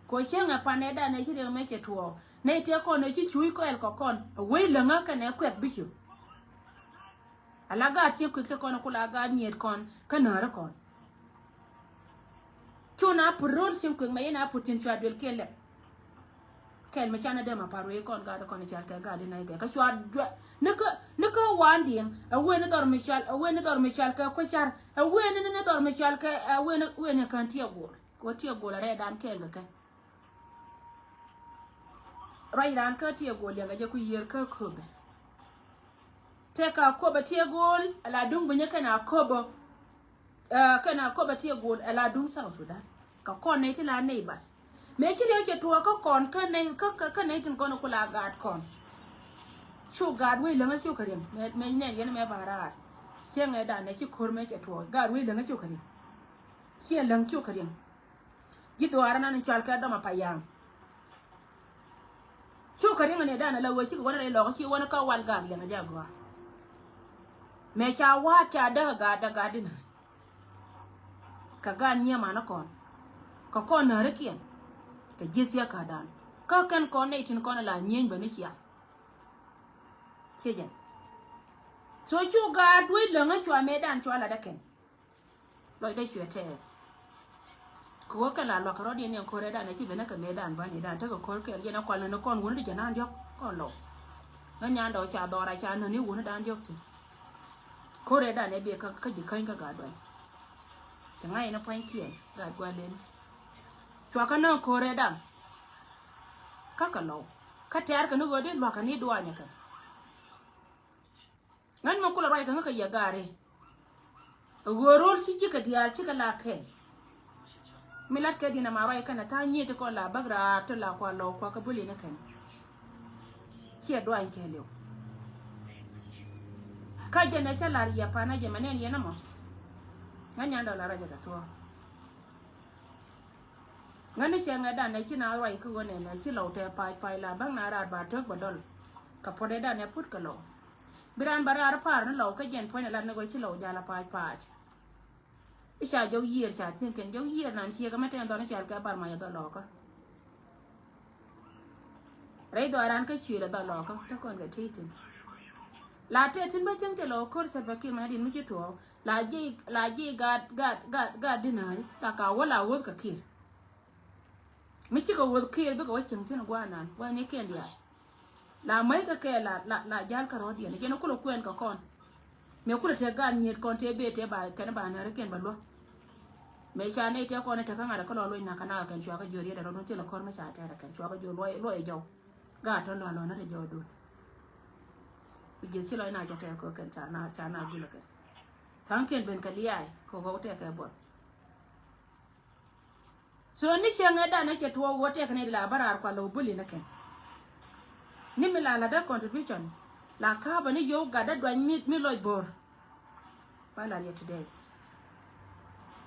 Ko cieŋ ɛ panɛ dan ɛ ci riɛk mɛ cɛ tuɔɔk nɛ tëë kɔn ɛ ci cuuc kɔɛl kɔ kɔn ɛ wec läŋä kɛnɛ kuɛth bi cu. Ala gaat cieŋ kuek te kɔn ku la gaat nyiet kɔn kä nääri kɔn. Cu na put ro̱l cieŋ kuek mɛ yɛn a put tin cua duel kiɛ lɛp. Kɛl mi canɛ dee ma par wee kɔn gaat kɔn ical kɛ gaat inɛ gɛ kä cua duel ni kä ni kä wan diɛŋ ɛ wee ni dhɔr mi cal ɛ wee ni dhɔr mi cal kɛ kuec car ɛ wee ni ni dhɔr mi cal kɛ ɛ wee ni wee ni kän tiɛ gol kɛ wee tiɛ gol a rɛɛ dan kɛɛl kɛ kɛ. Ruac raan kä tiɛ gol liɛŋ kɛ jɛ ku yiër kä köpɛ. Tëë ka köpɛ tiɛ gol a la duŋ bi nyɛ kɛn a köpɛ. Ɛ, kɛn a köpɛ tiɛ gol ɛ la duŋ South Sudan. Kɛ kɔn nɛy ti la nɛy bath. Mëë ci riɛk cɛ tuɔɔk kä kɔn kä nɛy kä, kä, kä nɛy tin kɔn ku la gaat kɔn. Cu gaat wec läŋä cu kɛ riɛŋ. Mɛ, mɛ nɛn yɛn mɛ ba raar. Cieŋɛ dan nɛ ci ko̱r mɛ cɛ tuɔɔk. Gaat wec läŋä cu kɛ riɛŋ. Ciɛ läŋ cu kɛ riɛŋ. Ji̱ dhuaar nan cual kɛ dɔm a payaŋ. Cu kɛ riɛŋ ni dan a la wec cikɛ wänä rɛy lɔk ci wänä kä wal gaat liɛŋ a jɛ a gɔaa. Mɛ ca waat ca däk a gaat däk gaat dinä. Kɛ gaat nyiee manä kɔn kɛ kɔn näärikiɛn kɛ ji̱ thia̱k kädan kä kɛn kɔn nɛy tin kɔn ala nyieny bä ni ciaŋ. Ciɛ jɛn. So cu gaat wec läŋä cua mëëdan cua latdä kɛn. Lɔcdä cuɛ tɛɛr. Kɛ ɣöö kɛn la luakä rɔ̱diɛn ni ɛn ko̱rɛdan ɛ ci ben ɛ kɛ mëëdan bänidan tekɛ ko̱r kɛɛl yɛn ɛ kualni ni kɔn wuni di jɛ naan diɔ̱k kɔn lɔw. Ŋä nyandɛ ɔ ca dhɔra ca nän i̱ wuni dan diɔ̱k thi̱n. Ko̱rɛ dan ɛ biɛ kä kä ji̱ käny kä gat duany. Cɛ ŋa̱c ni pua̱nykiɛn gat gua̱l en. Cua kä näŋ ko̱rɛ dan. Kä kɛ lɔw kä tɛ̈r kɛ ni ɣöö di lua̱kä ni duanyɛ kɛ. Ŋän mɛ kulɛ ruac kɛ ŋä kɛ yɛ gaari. Ɣöö ro̱l ci ji̱ kɛ diaal cikɛ la kɛn. Mi lat kɛ di̱n ama ruac kɛn a tha̱a̱ŋ nyiet ti kɔn la bäk raar ti la kua lɔw kua kɛ buli ni kɛn. Ciɛ duany kɛɛliw. Kä jɛn ɛ cä lar yɛ pan a jɛ mɛ nɛn yɛn ɛmɔ. Ŋä nyan dɔl a ruac kɛ thuɔ̱ɔ̱. Ŋäni cɛ ŋɛ dan ɛ ci na ruac kä ɣöö nɛn ɛ ci lɔw tɛ pac pac la bäk na raar ba tek bä dɔl. Kɛ puɔt ɛ dan ɛ put kɛ lɔw. Bi raan bä raar pa̱a̱r ni lɔw kä jɛn puɔ̱ny ɛ lat ni gɔy ci lɔw jal a pa̱a̱c pa̱a̱c. I̱ ca jɔw yiëër ca thi̱n kɛn jɔw yiëër nan ciëkä mɛ tɛn dhɔn i̱ cal kɛ bar mac ɛ dhɔl lɔkä. Rɛy dhɔaaran kä cuëël ɛ dhɔl lɔkä te kɔn kɛ tëë thi̱n. La tëë thi̱n bä cäŋ tëë lɔ ko̱r cɛ bä ki̱r mɛ din mi ci tuɔɔk la ji̱ la ji̱ gat gat gat gat dinääri la ka wä la wuɔ̱th kɛ ki̱r. Mi cikɛ wuɔth kiɛɛr bikɛ wä cieŋ thi̱n gua̱a̱r nan gua̱a̱r ni kiɛn diaal. La mäc kɛ kɛ la la la jal kä rɔ̱diɛn jɛn kulɛ kuɛn kɛ kɔn. Mëë kulɛ tɛ gaat nyiet kɔn tɛ bee tɛ ba kɛn ba nääri kiɛn ba luäk. Mëë ca nɛy tɛ kɔn tɛ kä ŋa̱t kä lɔ luɔc nak kɛ nak kɛn cua kä jiöt riet rɔ̱dun thilɛ kɔr mi ca tɛɛrɛ kɛn cua kä jiöt luɔc luɔc jɔw. Gaat tɔ̱ lual luɔn ni tɛ jɔw dun. Ku jieth ci lɔc na cɛ tɛɛr kɛ kɛn ca na ca na gulɛ kɛn. Tha̱a̱ŋ kiɛn ben kɛ liaay kɛ ɣɔw tɛɛr kɛ buɔth. So ni cieŋɛ danɛ cɛ tuɔɔk wä tɛkɛ ni la bä raar kualɛ wä buli ni kɛn. Ni mi la la dee contribution la ka̱a̱pä ni yio̱w gat dee duany mi, mi lɔc bo̱r. Ba la riɛt today.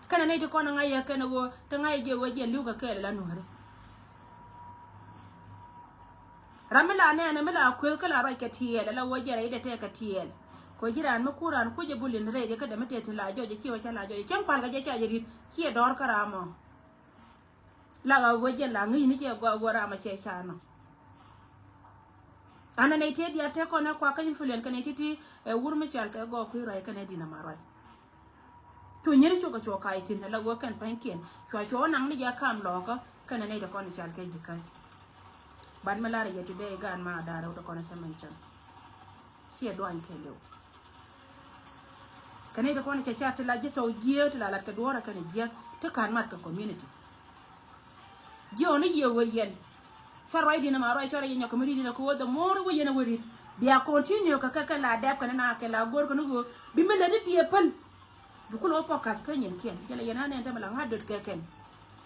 Kɛnɛ ni ti kɔn ŋa̱c yɛ kɛn ɣöö ti ŋa̱c yɛ jiɛ wee jiɛ li̱w kɛ kɛɛl la nuääri. Ram mi la nɛɛnɛ mi la kueth kä la ruac kɛ tiɛɛl ala wä jiɛn rɛy dee tɛɛk kɛ tiɛɛl. Kɛ ji̱ raan mi kur raan kucä bulin rɛy jɛ kä dee mi tɛth tin la jɔc jɛ ciɛ wä ca la jɔc jɛ cäŋ pal kɛ jɛ ca jɛ ri̱t ciɛ dɔ̱r kä ram ɔ. La ɣä wä jiɛn la ŋi̱i̱c ni jɛ gɔaa wä ram ɔ cɛ ca nɔ. Anɛ nɛy tëë diaal tëë kɔn ɛ kuak kä influence kɛ nɛy ti̱ti̱ ɛ wur mi cɔal kɛ gɔɔk kui̱ ruac kɛnɛ di̱n ama ruac. Cu nyiri cukɛ cuɔ kac thi̱n ala ɣöö kɛn pa̱nykiɛn cua cuɔ naŋ ni jɛ kam lɔɔkä kɛnɛ nɛy ti kɔn i̱ cal kɛ ji̱ käny. But mi lar i̱ yɛ today gan ma da̱rɛ wut kɔn i̱ cä mɛn cäŋ. Ciɛ duany kɛ liw. Kɛ nɛy ti kɔn i̱ cɛ car ti la ji̱ thɔw jiääk ti la lat kɛ duɔ̱ɔ̱rɛ kɛnɛ jiääk ti ka̱n mat kɛ community. Jiɛ ɔ ni yiëë wee yɛn. Cua ruac di̱n ɛma ruac cua ruac yɛ nyɔk kɛ mi ri̱t di̱n ɛ kɛ ɣöö the more wee yɛn ɛ wee ri̱t bia continue kɛ kɛ kɛ la dɛp kɛn na kɛ la go̱r kɛn ɣöö bi mi lät i̱ biɛ päl. Bi kulɛ wä pɔk ka̱th kä nyinkiɛn jɛn la yɛn a nɛn te mi la ŋa̱ döt kɛ kɛn.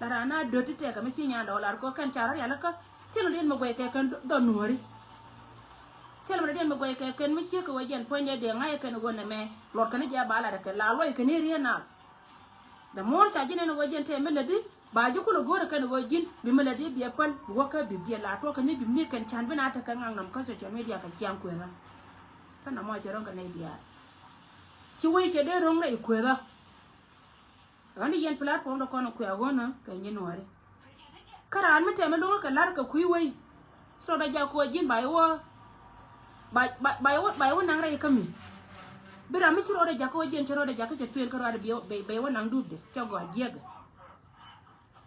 La raan a döt ti tɛkɛ mi ci nyan dɔɔk lar kɛ ɣöö kɛn ca rɔ̱ rial kä thil mi diɛn mi guɛc kɛ kɛn dhɔn nuääri. Thil mi diɛn mi guɛc kɛ kɛn mi ciek kɛ wee jɛn puɔ̱nydɛ dee ŋa̱c kɛn ɣöö nɛmɛ luɔt kɛn i̱ jɛ a ba lat kɛn la luɔc kɛn i̱ riee naath. The more ca ji̱n ɛn ɣöö ji̱n tëë mi lätdi ba ji̱ kulɛ go̱o̱rɛ kɛn ɣöö ji̱n bi mi lätdi biɛ päl bi wä kä bi biɛ la tuɔk kɛn i̱ bi mi kɛn can bi na tekɛ ŋaknɔm kä social media kɛ ciaŋ kuëthä. Kä nɔmɔ cɛ ro̱ŋ kɛ nɛy diaal. Ci wec cɛ dee ro̱ŋ rɛy kuëthä. Ɣän di yɛn platform dɔ kɔn kuɛ ɣɔn kɛ nyi nuɔri. Kä raan mi tɛmɛ lo̱ŋ kɛ lar kɛ kui̱ wei. Ci rɔɔdɛ jak kɛ ɣöö ji̱n ba iwä, ba, ba, ba iwä, ba iwä naŋ rɛy kä mi. Bi ram mi ci rɔɔdɛ jak kɛ ɣöö ji̱n cɛ rɔɔdɛ jak kä cɛ piɛl kä rɔɔdɛ bi, bi, bi iwä naŋ dup de cɛ gɔaa jiɛkɛ.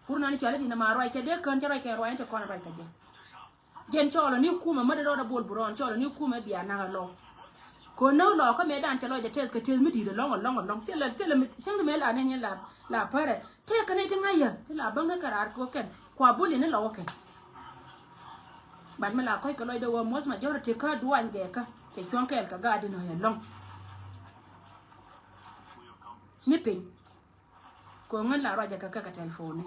Wur nani cɔal i̱ Dina Maruac cɛ dee kään cɛ ruac kɛ ruac in te kɔn ruac kɛ jɛ. Jɛn cɔɔlɔ ni kumɛ mä dee rɔɔdɛ bol burɔn cɔɔlɔ ni kumɛ bia nak alɔ. Kɛ näk lɔ kä mëë dan cɛ lɔcdɛ tɛth kɛ tɛth mi di̱i̱t alɔŋ alɔŋ alɔŋ thilɛ thilɛ mi cäŋ di mëë la nɛn yɛn la la pärɛ tëëk kɛ nɛy ti ŋa̱c yɛ ti la bäŋ ni kɛ raar kɛ kɛn kua bul yɛn ni lɔ wä kɛn. Ban mi la kɔc kɛ lɔcdɛ wä muɔth majority kä duany gɛɛkä cɛ cuɔ̱ŋ kɛɛl kɛ gaat in ɣɔ̱c alɔŋ. Ni piny. Kɛ ɣöö ŋän la ruacɛ kɛ kɛ kɛ telephone ni.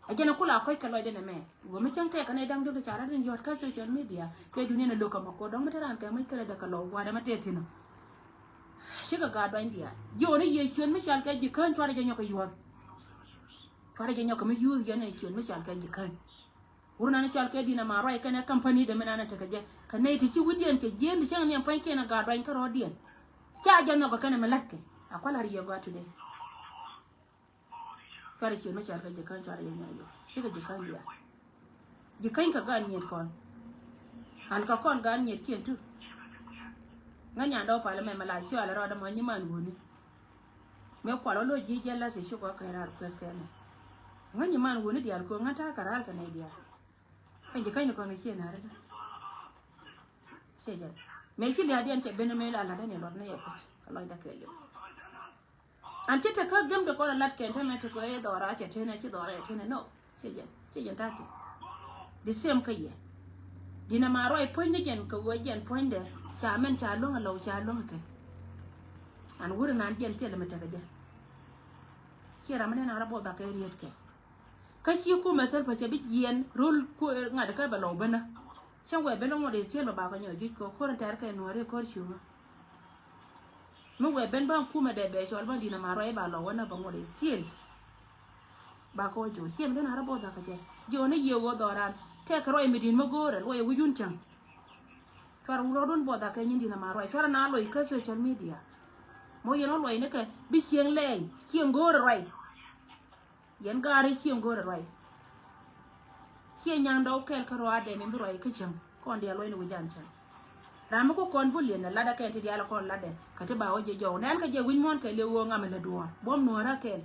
A jɛn a kula kɔc kɛ lɔcdɛ nɛ mɛ. Wä mi cäŋ tɛk kɛ nɛy da̱ŋ diɔ̱k ti ca rat in yɔ̱t kä social media kɛ duni ni lo̱k kɛ mɛ ko̱r dɔ̱ŋ mi te raan kɛ mec kɛ lɛ dɛ kɛ lɔ gua̱dɛ mɛ tɛth thi̱n ɔ. Cikɛ gaat duany diaal jiɔni yiëë ciön mi cal kɛ ji̱ käny cuarɛ jɛ nyɔk kɛ yuɔth. Cuarɛ jɛ nyɔk kɛ mi yuuth yɛn ɛ ciön mi cal kɛ ji̱ käny. Wur nani cal kɛ Dina Maruac kɛnɛ company dɛ mi nanɛ tekɛ jɛ kɛ nɛy ti ci wi̱diɛn cɛ jiɛn ti cäŋ niɛm pa̱nykiɛn a gaat duany kä rɔɔdiɛn. Ca jɛ nhɔk kɛ kɛnɛ mi la̱tkɛ a kua̱l a riɛk gɔaa today. Cuarɛ ciën mi cal kɛ ji̱ käny cuarɛ jɛ nyɔk yɔ cikɛ ji̱ käny diaal. Ji̱ käny kɛ gaat nyiet kɔn. An kɛ kɔn gaat nyiet kiɛn tu. Ŋän nyan dɔw palä mɛ mɛ la ciɔal rɔɔdɛ mɔ nyiman wuni. Mëë kual wä lo̱c ji̱ jɛ lath i̱ cukɔ kɛ raar kueth kɛn ni. Ŋäc nyiman wuni diaal ko̱ ŋäc ta̱a̱ kɛ raar kɛ nɛy diaal. Kɛn ji̱ käny ni kɔn kɛ ciɛ na̱r ida. Ciɛ jɛn mëë ci lia̱a̱diɛn cɛ ben mëë la la̱t ni luɔt ni yɛ puc kɛ lɔcdä kɛɛliw. An ci te kä gem de kɔn a la̱t kɛn te mɛ te kɛ dhɔra cɛ tenɛ ci dhɔra cɛ tenɛ no. Ciɛ jɛn ciɛ jɛn ta̱a̱ ti. The same kä yɛ. Dina Maruac puɔ̱ny ni jɛn kɛ ɣöö jɛn puɔ̱nydɛ ca mɛn ca luäŋ a lɔw ca luäŋ a kɛn. An wuri nan jɛn thilɛ mi tekɛ jɛ. Ciɛ ram mi nɛn a rɔ both a kɛ riet kɛ. Kä ci kumɛ Salva cɛ bi jiɛn rol ŋa̱t kä bɛ lɔw benä. Cä wɛ ben ŋuɔt i̱ ciel bɛ bakɔ nyɔ juc kɔ ko̱r in tɛr kɛ nuɔ̱ri ko̱r cuŋä. Mi wɛ ben bä kumɛ dee bɛ cɔl bä Dina Maruac ba lɔw wänä bɛ ŋuɔt i̱ ciel. Bakɔ jo ciel den a rɔ both a kɛ jɛ jiɔ ni yiëë wä dhɔran tɛk kɛ ruac mi di̱n mi go̱o̱rɛ luɔc wi̱c wun cäŋ. Cuarɛ wurɔdun buɔth akɛ nyin Dina Maruac cuarɛ na luɔc kä social media. Mɔ yɛn wä luɔc ni kɛ bi cieŋ lɛɛny cieŋ go̱o̱rɛ ruac. Yɛn gaari cieŋ go̱o̱rɛ ruac. Ciɛ nyaŋ dɔw kɛl kä ruaadɛ min bi ruac kä cäŋ kɔn diaal luɔc ni wi̱c jan cäŋ. Ram mi ku kɔn bul yɛn ɛ latdɛ kɛn ti diaal kɔn latdɛ kɛ ti ba wä jɛ jɔw nɛn kɛ jɛ wi̱c muɔ̱ɔ̱n kɛl yɛ ɣöö ŋam ɛ lät duɔ̱ɔ̱r buɔ̱m nuɔ̱ɔ̱rä kɛl.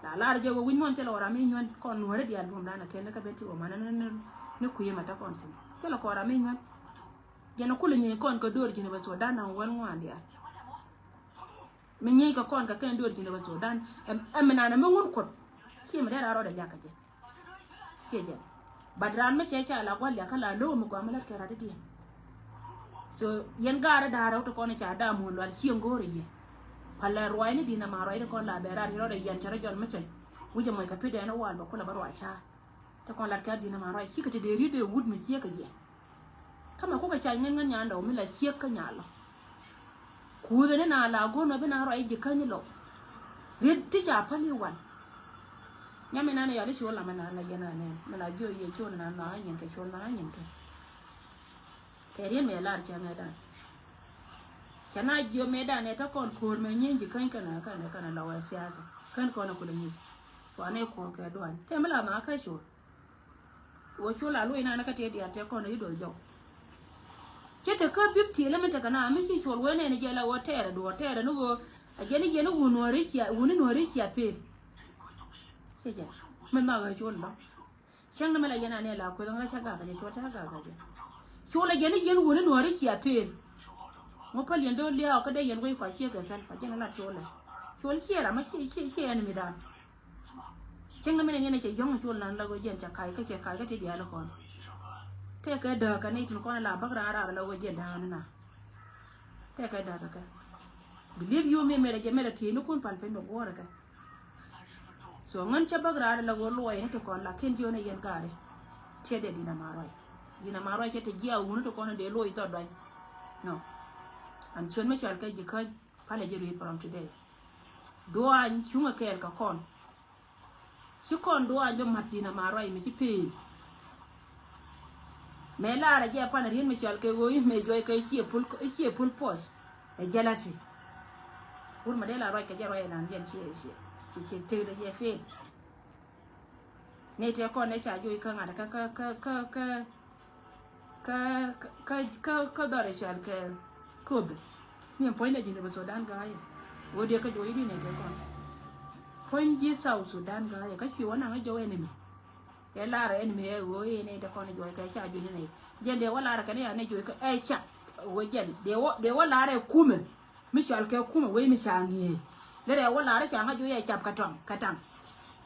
La lar jɛ wä wi̱c muɔ̱ɔ̱n cɛ lɛ wä ram mi nyuän kɔn nuɔ̱ɔ̱rä diaal buɔ̱m dan ɛ kɛn ni kä ben ti wä man ni kui̱ ma te kɔn thin cɛ lɛ kɔn ram mi nyuän. Jɛn kulɛ nyieeny kɔn kɛ döör ji̱n bɛ Sudan na wäl ŋuan diaal. Mi nyieeny kɛ kɔn kɛ kɛn döör ji̱n bɛ Sudan. Ɛm ɛm nana mi ŋun kuɔth. Ciɛ mi dee raa rɔɔdɛ liak kɛ jɛ. Ciɛ jɛn. But raan mi cɛ ca la gua̱l liak kä la lo̱o̱ mi gɔaa mi lät kɛ rat idiɛn. So yɛn gaarä da̱a̱rä wä ti kɔn ca da̱a̱ muɔ̱ɔ̱n lual cieŋ go̱o̱rä yɛ. Palɛ ruac ni Dina Maruac ti kɔn la bɛ rat rɔɔdɛ yɛn cɛ rɔ jɔl mi cɛ. Wi̱cɛ mɔc kɛ pi̱dɛn wal bɛ kulɛ bä ruac ca̱a̱. Te kɔn lat kɛ Dina Maruac cikɛ te dee riet dee wut mi ciek kɛ yɛ. Kä mɛ kukɛ ca ŋän ŋän nyan dɔw mi la ciek kä nyal lɔ. Kuuthɛ ni na la go̱n mɛ bi na ruac ji̱ käny lɔ. Riet ti ca päl i̱ wan. Nyam inan iɔl i̱ col na mɛ na la yɛn anɛn mɛ la jiɔ yɛ col na na nyin kɛ col na nyin kɛ. Kɛ riet mɛ lar cɛ ŋɛ dan. Cɛ na jiɔ mɛ dan ɛ te kɔn ko̱o̱r mɛ nyin ji̱ käny kɛn kɛn kɛn lɔ wɛ siasa kɛn kɔn kulɛ nyic. Wanɛ ko̱o̱r kɛ duany te mi la ma kä col. Wä col a luɔc nanä kä tëë diaal tëë kɔn i̱ do̱r jɔw. Cä te kä bip ti̱i̱lä mi tekɛ na mi ci col wen ɛn jɛ la wä tɛɛrɛ duɔ̱ɔ̱r tɛɛrɛ ni ɣöö a jɛn i̱ yɛn i̱ wun nuɔ̱ɔ̱ri cia wun i̱ nuɔ̱ɔ̱ri cia pel. Cä jɛ mi mak ɣä col lɔ. Cäŋ ni mi la yɛn a nɛ la kueth ŋä cä gak a jɛ col cä gak a jɛ. Col a jɛn i̱ yɛn wun i̱ nuɔ̱ɔ̱ri cia pel. Ŋu päl yɛn do̱r lia̱a̱ kä dee yɛn wec kua ciek kɛ Salva jɛn a lat col ɛ. Col ciɛ ram a ciɛ ciɛ ciɛ ɛn mi dan. Cieŋ ni mi ni ni cɛ yɔ̱ŋ col nan la ɣöö jɛn cɛ ka̱c kä cɛ ka̱c kä ti diaal kɔn. Tëëkɛ dääk kɛ ni tin kɔn la bäk raar raar la ɣöö jɛn dääk ni na. Tëëkɛ dääk kɛ kɛ. Believe you me mɛrɛ jɛ mɛrɛ ti̱i̱ ni kun pal piny bɛ guɔ̱ɔ̱rɛ kɛ. So ŋän cɛ bäk raar la ɣöö luɔy ni ti kɔn la ken jiɔ ni yɛn gaari. Tiɛ dee Dina Maruac. Dina Maruac cɛ ti jiɛ a wuni ti kɔn dee luɔy thɔ duany. No. An ciön mi cɔal kɛ ji̱ käny. Palɛ ji̱ ri̱i̱t from today. Duany cuŋä kɛɛl kɛ kɔn. Ci kɔn duany bi mat Dina Maruac mi ci peel. Mɛ laarɛ jɛ pan riet mi cɔal kɛ ɣöö i̱ mɛ juɔc kɛ i̱ ciɛ pul i̱ ciɛ pul pos. Ɛ jealousy. Wur ma dee la ruac kɛ jɛ ruac inan jɛn ci, ci, ci, ci tëëdɛ cɛ fail. Nɛy tëë kɔn nɛ ca juɔc kä ŋa̱t kä, kä, kä, kä, kä, kä, kä, kä, kä dhɔr i̱ cɔal kɛ Kobe. Ni puɔ̱ny nɛ ji̱n bä Sudan ga̱a̱cä. Wä dee kä juɔc i̱ di nɛy tëë kɔn. Puɔ̱ny ji̱ South Sudan ga̱a̱cä kä cuɛ wä naŋ i̱ jɔw enemy. Ɛ lar ɛn mi ɛ ɣöö i̱ nɛy tëë kɔn juɔc kɛ ca juɔc ni nɛy. Jɛn dee wä lar kɛn i̱ ca nɛy juɔc kɛ ɛ ca. Ɣöö jɛn dee wä, dee wä lar ɛ kumɛ. Mi cɔal kɛ kumɛ wec mi ca ŋi̱eec. Derɛ wä lar i̱ ca ŋa juɔc ɛ cap kɛ tɔŋ kɛ taŋ.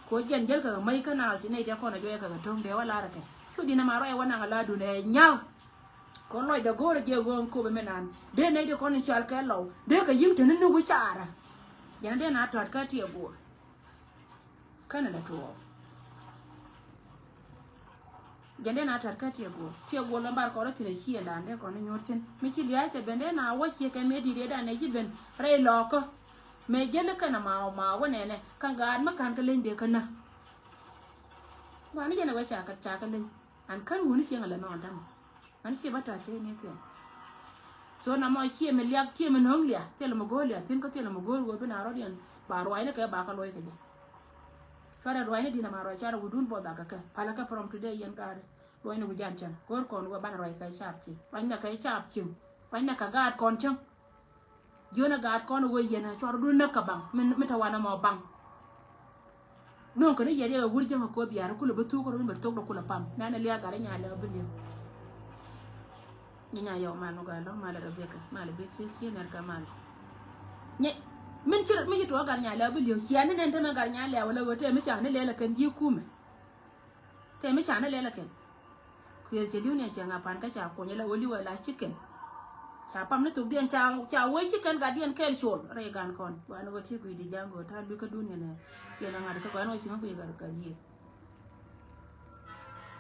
Kɛ ɣöö jɛn jäl kɛ kɛ mäc kä naath ci nɛy tëë kɔn ɛ juɔc ɛ kɛ kɛ to̱ŋ dee wä lar ɛ kɛn. Cu di̱n ɛma ruac ɛ wä naŋ ɛ lar duundɛ ɛ nya̱k. Kɛ ɣöö lɔcdɛ go̱o̱rɛ jɛ ɣöö ɛn Kobe mi naan. Dee nɛy tëë kɔn cɔal kɛ Lɔw. Dee kɛ yi̱ŋ te ni ni wä caarä. Jɛn dee na tɔ̱a̱t kä tiɛ guɔ̱ɔ̱r. Känɛ lɛ tuɔɔk. Jɛn dee na tɔ̱a̱t kä tiɛ guɔ̱ɔ̱r. Tiɛ guɔ̱ɔ̱r lɔ bar kɔrɔ thi̱n ɛ ciëŋdan dee kɔn i̱ nyuɔ̱r thi̱n. Mi ci lia̱a̱ cɛ ben dee na wä ciɛ kɛ mëë di̱t ëëdan ɛ ci ben rɛy lɔɔkä. Mëë jäl kɛn a ma̱a̱ ma̱a̱ wä nɛnɛ kä gaat mi ka̱n kä leny dee kä nä. Gua̱a̱ni jɛn ɛ wä ca kä, ca kä leny. An kän wuni cieŋ a lɛ nɔɔn tämɛ. An ciɛ bä tɔ̱ cɛ ni kɛn. So na mɔ ciɛ mi liak, ciɛ mi no̱o̱ŋ liak, thilɛ mi go̱o̱r liak thi̱n kä thilɛ mi go̱o̱r ɣöö bi na rɔ̱diɛn ba ruacni kɛ ba kä luɔc kɛ jɛ. Cuarɛ ruacni di̱n ama ruac cuarɛ wudun buɔth a kɛ kɛ. Palä kɛ from today yɛn gaat. Ruacni wi̱c jan cäŋ. Go̱o̱r kɔn ɣöö banɛ ruac kɛ caap cieŋ. Ruacni kɛ caap cieŋ. Ruacni kɛ gaat kɔn cäŋ. Jiönɛ gaat kɔn ɛ ɣöö yɛn ɛ cuarɛ dun näk kɛ baŋ mi, mi te wanɛ mɔ baŋ. Nöŋ kɛn i̱ yɛt yɛ wur jäŋ ɛ kööp ya̱r kulɛ bi thuk kɛ run bɛ thok dɔ kulɛ pam. Nɛn ɛ liak gat i̱ nya lɛw bi li̱w. Ni nya yɔw mal mi gɔaa lɔ̱ŋ mal ɛ Rebecca mal ɛ big sis ci nɛr kɛ mal. Nyɛ min ci, mi ci tuɔɔk gat i̱ nya lɛw bi li̱w ciɛ ni nɛn tämɛ gat i̱ nya lɛw ɛ lɛ ɣöö tëë mi ca ni lɛl ɛ kɛn ji̱ kumɛ. Tëë mi ca ni lɛl ɛ kɛn. Kuëth cɛ li̱w ni cɛ ŋa pan kä ca kuɔny ala ɣöö li̱w ala chicken. Ca pam ni thokdiɛn ca, ca wee chicken gatdiɛn kɛɛl col rɛy gan kɔn. Gua̱n ɣöö ti gui̱c di ja̱ŋ ɣöö ta̱a̱ lui̱kä dun yɛn ɛ, yɛn ɛ ŋa̱t kä gua̱n ɣöö cieŋ gui̱c gat, gat yiëë.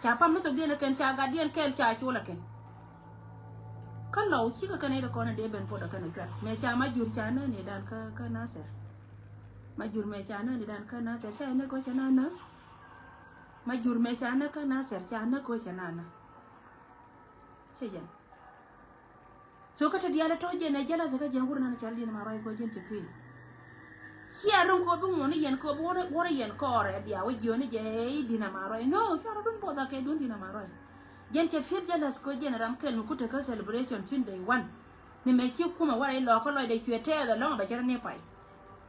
Ca pam ni thokdiɛn ɛ kɛn ca gatdiɛn kɛɛl ca col ɛ kɛn. Kä Lɔw cikɛ kɛn ɛ ri kɔn ɛ dee ben pot ɛ kɛn ɛ cuat. Mëë ca ma jur ca nä ni dan kä, kä Nasir. Ma jur mëë ca nä ni dan kä Nasir ca ɛ ni kɔ cɛ na nä. Ma jur mëë ca nä kä Nasir ca nä kɔ cɛ na nä. Cɛ jɛn. So kä te diaal tɔ jɛn ɛ jealous kä jɛn wur nan cal diɛn ma ruac kɔ jɛn cɛ pin. Cia rin kɔ bi ŋuɔni yɛn kɔ bi wur, wur yɛn kɔɔrɛ bia wä jiɔni jɛ i̱ di̱n ama ruac. No, cuarɛ dun buɔth a kɛ dun di̱n ama ruac. Jɛn cɛ feel jealous kɔ jɛn ram kɛl mi kutä kä celebration tin day one. Ni mɛ ci kumɛ warɛ ilɔ kä lɔcdɛ cuɛ tɛɛth ɛlɔŋ bɛ cɛ rɛ ni pay.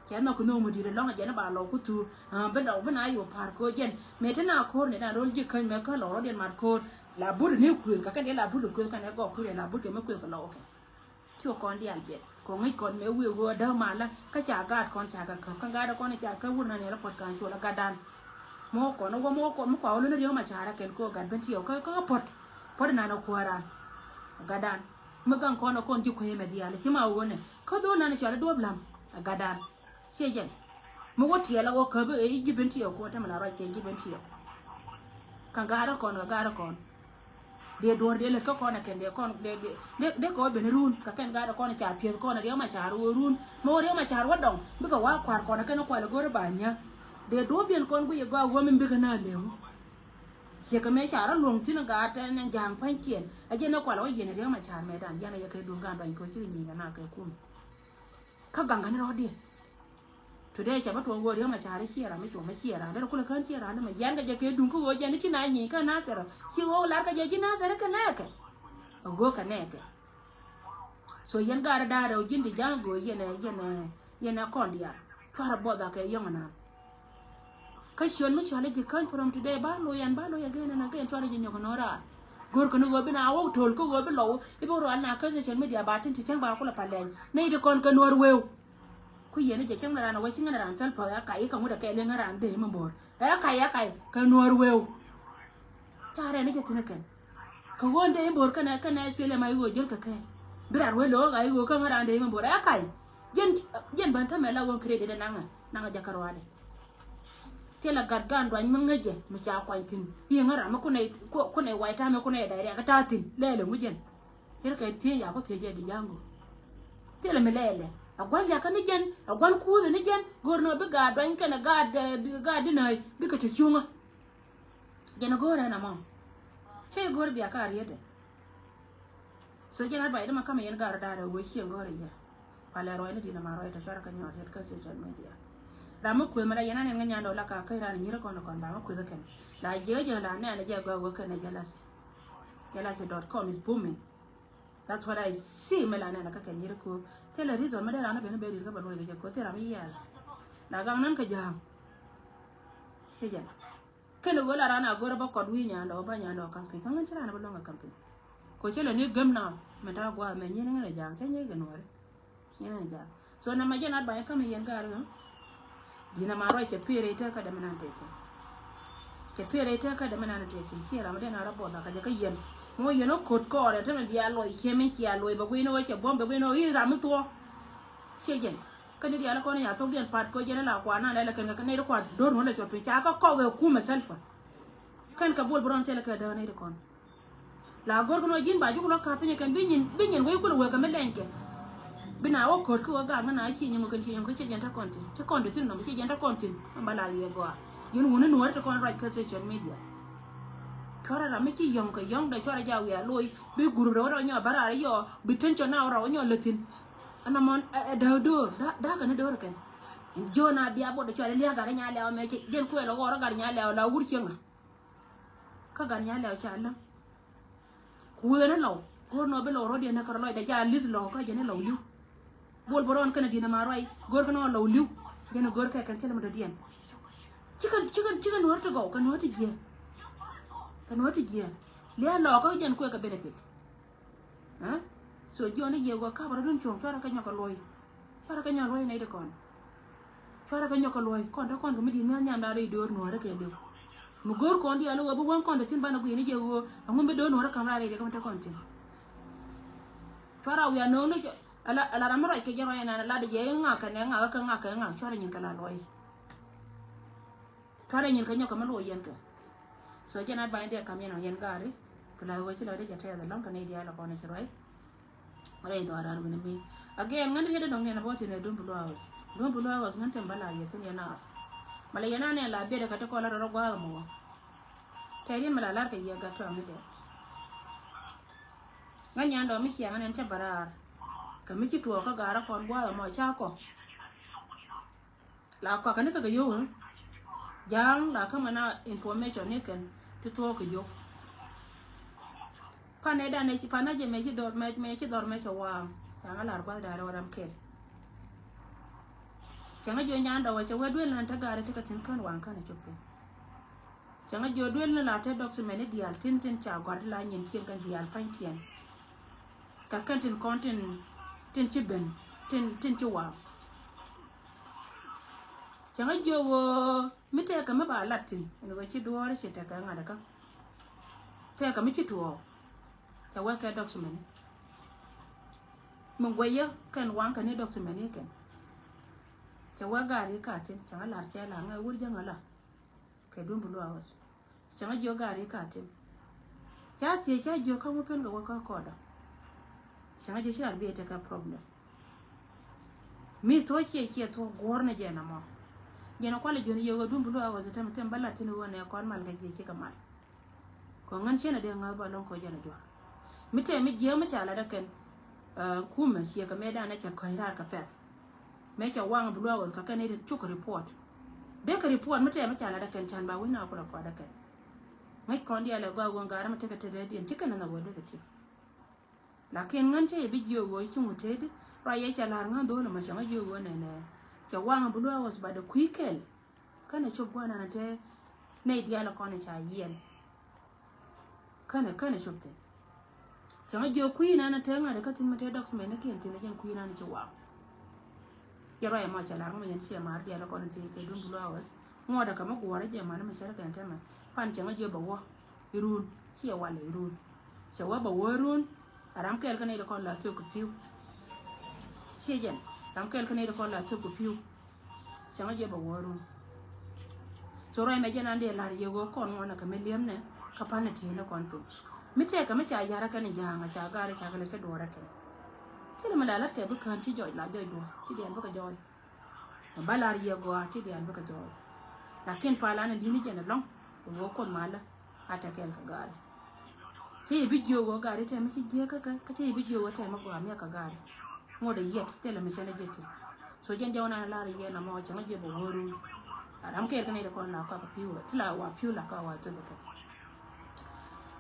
Cɛ nhɔk kɛ nhök mi di̱i̱t ɛlɔ̱ŋ ɛ jɛn i̱ ba lɔw ku thuuk. Bi lɔw bi na yo̱o̱ pa̱a̱r kɛ ɣöö jɛn mëë te na ko̱r ni dan ro̱l ji̱ käny mɛ kä lɔw rɔ̱diɛn mat ko̱r. La but ni kuëëth kɛ kɛn dee la but kɛ kuëëth kɛn ɛ gɔɔk kuëëth la but kɛ mi kuëëth kɛ lɔw kɛ. Ti wä kɔn diaal biɛt kɛ ŋäc kɔn mëë wëë ɣöö däk malä kä ca gaat kɔn ca kɛ käp kä gaat kɔn ca kä wur na niɛl puɔ̱t ka̱n cuɔl ɛ gatdan. Mɔ kɔn wä mɔ kɔn mi kua wä lun riäŋ ma ca̱rä kɛn kɛ ɣöö gat ben ti ɣä kä kä puɔ̱t puɔ̱t inan ɛ kuääran. Gatdan mi gaŋ kɔn ɛ kɔn ji̱ kueemɛ diaal ci ma ɣöö nɛ kä dho̱o̱n nan ɛ cɔal ɛ duɔ̱p la̱m ɛ gatdan. Ciɛ jɛn. Mi wä tiɛɛl a wä käp i̱ ji̱ ben tiɛɛk kuɔn tämɛ la ruac kɛ ji̱ ben tiɛɛk. Kä ga̱a̱rä kɔn, kä ga̱a̱rä kɔn. Dee duɔ̱r dee lät kä kɔn ɛ kɛn dee kɔn dee, dee, dee, dee kɛ wä ben run. Kä kɛn ga̱a̱rä kɔn ca piɛth kɔn riɛw ma ca̱r wä run. Mi wä riɛw ma ca̱r wä dɔŋ. Bikɛ wa kua̱r kɔn ɛ kɛn kual ɛ go̱r ɛ ba nyä. Dee duɔ̱ɔ̱p diɛn kɔn guic ɛ gɔaa wä min bikɛ na leŋ. Ciɛ kɛ mëë ca̱r wä luɔ̱ŋ thi̱n ɛ gaat ɛn ɛn ja̱a̱ŋ pa̱ny kiɛn. Ɛ jɛn ɛ kual ɛ wä yiɛn ɛ riɛw ma ca̱r mɛ dan. Yɛn ɛ yɛ kɛ duŋ gan ba̱ny kɛ wä cikɛ nyieny kɛ na kɛ kumɛ. Kä gaŋ kɛn rɔ̱ɔ̱diɛn. Today cɛ bä tuɔɔk ɣöö riäm a ca̱r i̱ ciɛ ram i̱ cuɔ̱m i̱ ciɛ ram derɛ kulɛ kään ciɛ ram dämɛ yɛn kɛ jɛ kɛ duŋ kä ɣöö jɛn i̱ ci na nyieny kä Nasir. Ci ɣöö lar kɛ jɛ ji̱ Nasir kɛ nɛɛkɛ. A ɣöö kɛ nɛɛkɛ. So yɛn gaat da̱a̱r rɛw ji̱n di ja̱a̱ŋ göö yɛn ɛ, yɛn ɛ, yɛn ɛ kɔn diaal. Cuarɛ buɔth a kɛ yɔ̱ŋ ɛnan. Kä ciöt mi cɔal i̱ ji̱ käny from today ba lo̱c ɛn ba lo̱c again and again cuarɛ ji̱ nyɔk ɛn ɣöö raar. Go̱o̱r kɛn ɣöö bi na wä to̱l kä ɣöö bi lɔw i̱ bi rual na kä social media ba tin ti cäŋ ba kulɛ pa lɛny. Nɛy ti kɔn kɛ nuɔ̱ɔ̱r wëëw. Ku yɛn i̱ jɛ cäŋ na raan a wä ci ŋän raan thäl puɔth ɛ kac i̱ kä ŋut ɛ kɛɛl i̱ ŋän raan dee mi bo̱o̱r. Ɛ kac ɛ kac kɛ nuɔ̱ɔ̱r wëëw. Ca rɛn i̱ jɛ thi̱n ɛ kɛn. Kɛ ɣöö dee mi bo̱o̱r kɛnɛ, kɛnɛ S P L M I ɣöö jäl kɛ kɛɛl. Bi raan wee lo̱o̱k a i̱ ɣöö kä ŋän raan dee mi bo̱o̱r. Ɛ kac. Jɛn, jɛn bän tämɛ la ɣöö credit ɛ naŋɛ, naŋɛ jɛ kä ruaadɛ. Thilɛ gat gan duany mi ŋäcɛ mi ca kuany thi̱n. I̱ ŋä ram mi kunɛ, ku-, kunɛ wac ta̱a̱ mi kunɛ da̱c riak ta̱a̱ thi̱n. Lɛɛlɛ ŋu jɛn. Cɛ kɛ thiec ya ku thiec jɛ di ja̱ŋ go̱. Thilɛ mi lɛɛlɛ. A gua̱n liakä ni jɛn, a gua̱n kuuthɛ ni jɛn. Go̱r ni ɣöö bi gaat duany kɛnɛ gaat, eh, gaat di nääc. Bikɛ ti cuŋä. Jɛn a go̱o̱rɛ ɛn amɔ. Cä jɛ go̱o̱r bia ka a rietdɛ. So jɛn advice dämɛ kamɛ yɛn gaat rɔ da̱a̱r ɛ wee cieŋ go̱o̱rɛ yɛ. Palɛ ruacni di̱n ama ruac tɔ cuarɛ kä nyɔɔt yet kä social media. Ram mi kuëth mi la yɛn a nɛn ŋä nyandɛ wä la ka kä ran nyir kɔn kɔn ba ŋä kuëth kɛn. La jiɛ jiɛ la nɛn a jɛ gɔaa wä kɛn a jealousy. Jealousy dot com is booming. That's what I see mi la nɛn a kä kɛ nyir ko. Thilɛ reason mi dee ran a ben a ben rit kä ba luɔc kɛ jɛ ko thil ram mi yial. La gaŋ nɛn kɛ ja̱a̱ŋ. Ci jɛ. Kɛn ɣöö la ran a go̱rä bä kɔt wi̱i̱ nyandɛ wä ba nyandɛ wä campaign kä ŋän ci ran a bä luäŋ a campaign. Ko ci lɛ ni gem na mɛ ta gua̱a̱ mɛ nyin ŋän a ja̱a̱ŋ cä nyɛ gɛ nuɔri. Nyin ŋän a ja̱a̱ŋ. So na ma jɛ nat ba yɛ kam yɛn ga̱a̱r ɣä. Di̱n a ma ruac cɛ pier ite kä dɛmɛ nan tɛtɛ. Cɛ pier ite kä dɛmɛ nan tɛtɛ ci ram den a rɔ buɔth a kä jɛ kä yɛn. Mɔ yɛn ɔ ko̱t kɔɔrɛ te mɛ bia luɔc ciɛ mi cia luɔc bɛ gui̱n ɔ cɛ buɔ̱m bɛ gui̱n ɔ i̱ ram mi thuɔɔ. Ciɛ jɛn. Kä ni diaal kɔn i̱ a thok diɛn pat kɔ jɛn ila kuan na lɛlɛ kɛn kɛ nɛy ti kuan do̱r nuɔ̱n lɛ cuɔt piny ca kä kɔk ɛ kumɛ sɛlfa. Kɛn kɛ bol bi rɔn tɛlɛ kɛ däk nɛy ti kɔn. La go̱r kɛ nɔ ji̱n ba juk lɔ kap piny kɛn bi nyin bi nyin wei kulɛ wek kɛ mi lɛny kɛ. Bi na wä ko̱r kä wä gak ni na ci nyin wä kɛn ci nyin wä kɛn ci jɛn ta kɔn tin ci kɔn di thin nɔm ci jɛn ta kɔn tin. Mɛ ba la yɛ gɔaa. Yɛn wuni nuɔri ti kɔn ruac kä social media. Cuarɛ ram mi ci yɔ̱ŋ kɛ yɔ̱ŋ dɛ cuarɛ ja wiaa loc bi gurup rɛ wä rɔ nyɔ bä raar yɔ bi tension na wä rɔ wä nyɔ lä thin. Ɛn amɔn ɛ däk do̱r da̱a̱ kɛn do̱r kɛn. Jiön a bia bot cuarɛ lia̱a̱ gat nya lɛw mɛ jɛn kuɛ lɔ ɣɔr gat nya lɛw la wur cieŋ a. Kä gat nya lɛw ca läŋ. Kuuthɛ ni lɔw go̱r nɔ bi lɔw rɔ̱diɛn ni kärɛ lɔcdɛ ja lis lɔw kä jɛ ni lɔw li̱w. Bol bä rɔɔn kɛn a di̱n a ma ruac go̱r kɛn ɔ lɔw li̱w. Jɛn a go̱r kɛ kɛn thilɛ mi dɔ̱diɛn. Cikɛ cikɛ cikɛ nuɔ̱r ti gɔw kɛ nuɔ̱r ti jiɛ. Kɛ nuɔ̱r ti jiɛ. Lia̱a̱ lɔw kä jɛn kuɛ kɛ benefit. Ɛ? So jiɔn i̱ yiëë wä kap rɔ dun cuɔ̱ŋ cuarɛ kɛ nyɔk kɛ luɔ̱c. Cuarɛ kɛ nyɔk luɔ̱c nɛy ti kɔn. Cuarɛ kɛ nyɔk kɛ luɔ̱c kɔn te kɔn kɛ mi di̱i̱t mi̱eth nhiam da̱a̱ rɛy do̱r nuɔ̱ɔ̱rä kɛ li̱w. Mi go̱o̱r kɔn diaal i̱ ɣöö bi wäŋ kɔn te thi̱n banɛ gui̱i̱n i̱ jɛ ɣöö ɛŋu mi do̱r nuɔ̱ɔ̱rä ka̱m raar i̱ jɛ kɛ mi te kɔn thi̱n. Cuarɛ a wiaa no̱o̱ŋ ni ala ala ram mi ruac kɛ jɛ ruac ɛnan ala di jɛ i̱ ŋak kɛ nɛ ŋak kɛ ŋak kɛ ŋak cuarɛ nyin kɛ la luɔ̱c. Cuarɛ nyin kä nyɔk kä mi luɔc yɛn kɛ. So jɛn a ba̱ny diɛ kam yɛn ɔ yɛn gaari. Pi la ɣöö ci la ri cɛ tɛth ɛlɔ̱ŋ kɛ nɛy diaal ɛ kɔn ɛ ci ruac. Rɛy dhɔaaran wi̱n mi again ŋän ti yet dɔ̱ŋ niɛn a bä tin ɛ duun bi luaak ɣɔth. Duun bi luaak ɣɔth ŋän tin bä la yɛ thin yɛn a ɣɔth. Ma la yɛn a nɛn la biɛt ɛ kä ti kɔn la rɔ rɔ gua̱a̱th ɛmɔ wä. Tɛɛr yɛn mi la lar kɛ yɛ gat tɔ̱ ŋä dee. Ŋän yɛn dɔ̱ŋ mi ciaŋ nɛn cɛ bä raar. Kɛ mi ci tuɔɔk kä gaarä kɔn gua̱a̱th ɛmɔ ca kɔ. La kɔakɛ ni kɛ kɛ yio̱w ɛ ja̱a̱ŋ la kä mɛn a information ni kɛn ti thuɔɔk kɛ yio̱w. Pan ɛ dan ɛ ci pan a jɛ mɛ ci dhɔr mɛ mɛ ci dhɔr mɛ cɛ waaŋ. Ca̱ŋ a lar gua̱th da̱rɛ wä ram kɛl. Cäŋ a jiɔ nyan dɔwɛ cɛ wee duel nan te gaari ti kɛ thi̱n kän waŋ kän a cop thi̱n. Cäŋ a jiɔ duel ni la te dɔk ci mɛn i̱ diaal tin tin ca gɔ̱a̱r ti la nyin cieŋ kɛn diaal pa̱nykiɛn. Kɛ kɛn tin kɔn tin tin ci ben tin tin ci waŋ. Cäŋ a jiök ɣöö mi tɛɛkɛ mi ba lat thi̱n ɛn ɣöö ci duɔ̱ɔ̱r ci tɛkɛ ŋa̱t kä. Tɛɛkɛ mi ci tuɔɔk. Cɛ wee kɛ dɔk ci mɛn i̱ mi guɛyä kɛn waŋ kɛn i̱ dɔk ci mɛn i̱ kɛn. Cɛ wee gaari ka thi̱n cäŋ a lar cɛ lar ŋa̱ wur jäŋ a la. Kɛ duun bi luaak ɣɔth. Cäŋä jiök gaari ka thi̱n. Ca thiec ca jiök kä wä pen kɛ wä kä kɔɔdä. Cäŋä jiök ci ar bi tekɛ problem. Mi thuɔ̱k ciɛ ciɛ thuɔ̱k guɔ̱r ni jɛn amɔ. Jɛn kualɛ jiön yɛ wä duun bi luaak ɣɔth tɛm tɛm bä lat thi̱n wä nɛ kɔn mal kɛ jiɛ cikɛ mal. Kɔ ŋän ciɛn a dee ŋa̱th bä lɔ̱ŋ kɔ jɛn a juɔ̱r. Mi tɛm mi jiääk mi ca lat ɛ kɛn. Kumɛ ciɛ kɛ mëë danɛ cɛ kɔ̱ny raar kɛ pɛl. Mëë cɛ waŋ bi luaak ɣɔth kɛ kɛn i̱ cuk report. Dee kɛ report mi tɛm mi ca lat ɛ kɛn can ba wi̱c na kulɛ kɔat ɛ kɛn. Ŋäc kɔn diaal ɛ gɔaa ɣöö ŋa̱a̱r mi tekɛ tetdɛ diɛn ci kɛn ɛn a wä dee kɛ ti. Lakin ŋän cä yɛ bi jiök ɣöö ci ŋut teti ruac yɛ cɛ la̱r ŋa̱n dho̱l ɛmɔ cɛ ŋä jiök ɣöö nɛnɛ. Cɛ waŋ bi luaak ɣɔth ba dee kui̱ kɛl. Känɛ cop gua̱a̱r nan te nɛy diaal kɔn ca yiɛn. Känɛ känɛ cop thi̱n. Cäŋ a jiök kui̱ nan te ŋa̱t kä thi̱n mi te dɔk cimɛn ni kiɛn thi̱n a jɛn kui̱ nan ci waŋ. Jɛ ruac ɛmɔ cɛ lar ŋuɔ̱ yɛn ciɛ mar diaal kɔn ti kɛ duun bi luaak ɣɔth. Ŋuɔ̱t ɛ kɛ mi guɔ̱ɔ̱r jɛ man mi cär kɛn tɛmɛ pan cäŋ a jiök bɛ wä. Irun ciɛ wal irun. Cɛ wä bɛ wä irun. A ram kɛɛl kä nɛy ti kɔn la thök kɛ pi̱w. Ciɛ jɛn ram kɛɛl kä nɛy ti kɔn la thök kɛ pi̱w. Cäŋ a jiɛ bɛ wä irun. Cɛ ruac mɛ jɛn an dee lar yɛ ɣöö kɔn ŋuɔn ɛ kɛ mi li̱em nɛ kä pan ɛ ti̱i̱n ɛ kɔn piny. Mi tɛɛkɛ mi ca ya̱r ɛ kɛn ja̱a̱ŋ ɛ ca ga̱r ɛ ca kɛ lät kɛ duɔ̱ɔ̱r ɛ kɛn. Thilɛ mi la la̱t kɛ bi kään ci jɔc la jɔc duɔ̱ɔ̱r ti diaal bikɛ jɔɔy. Mɛ ba lar yɛ gɔaa ti diaal bikɛ jɔɔy. Lakin palan in di̱t ni jɛn ɛlɔ̱ŋ kɛ ɣöö kuoth malä a tɛ kɛɛl kɛ gaari. Cä yɛ bi jiök ɣöö gaari tɛmɛ ci jiäk kä kä cä yɛ bi jiök ɣöö tɛmɛ gɔaa miɛk kɛ gaari. ŋot a yɛt thilɛ mi cɛn a jɛ ti. So jɛn jɔw na lar yɛ na mɔ cɛ ŋa jɛ bɛ wä run. A ram kɛɛr kɛn a yɛ kɔn la kɔk a piu ti la wa piu la kɔk wa thop kɛn.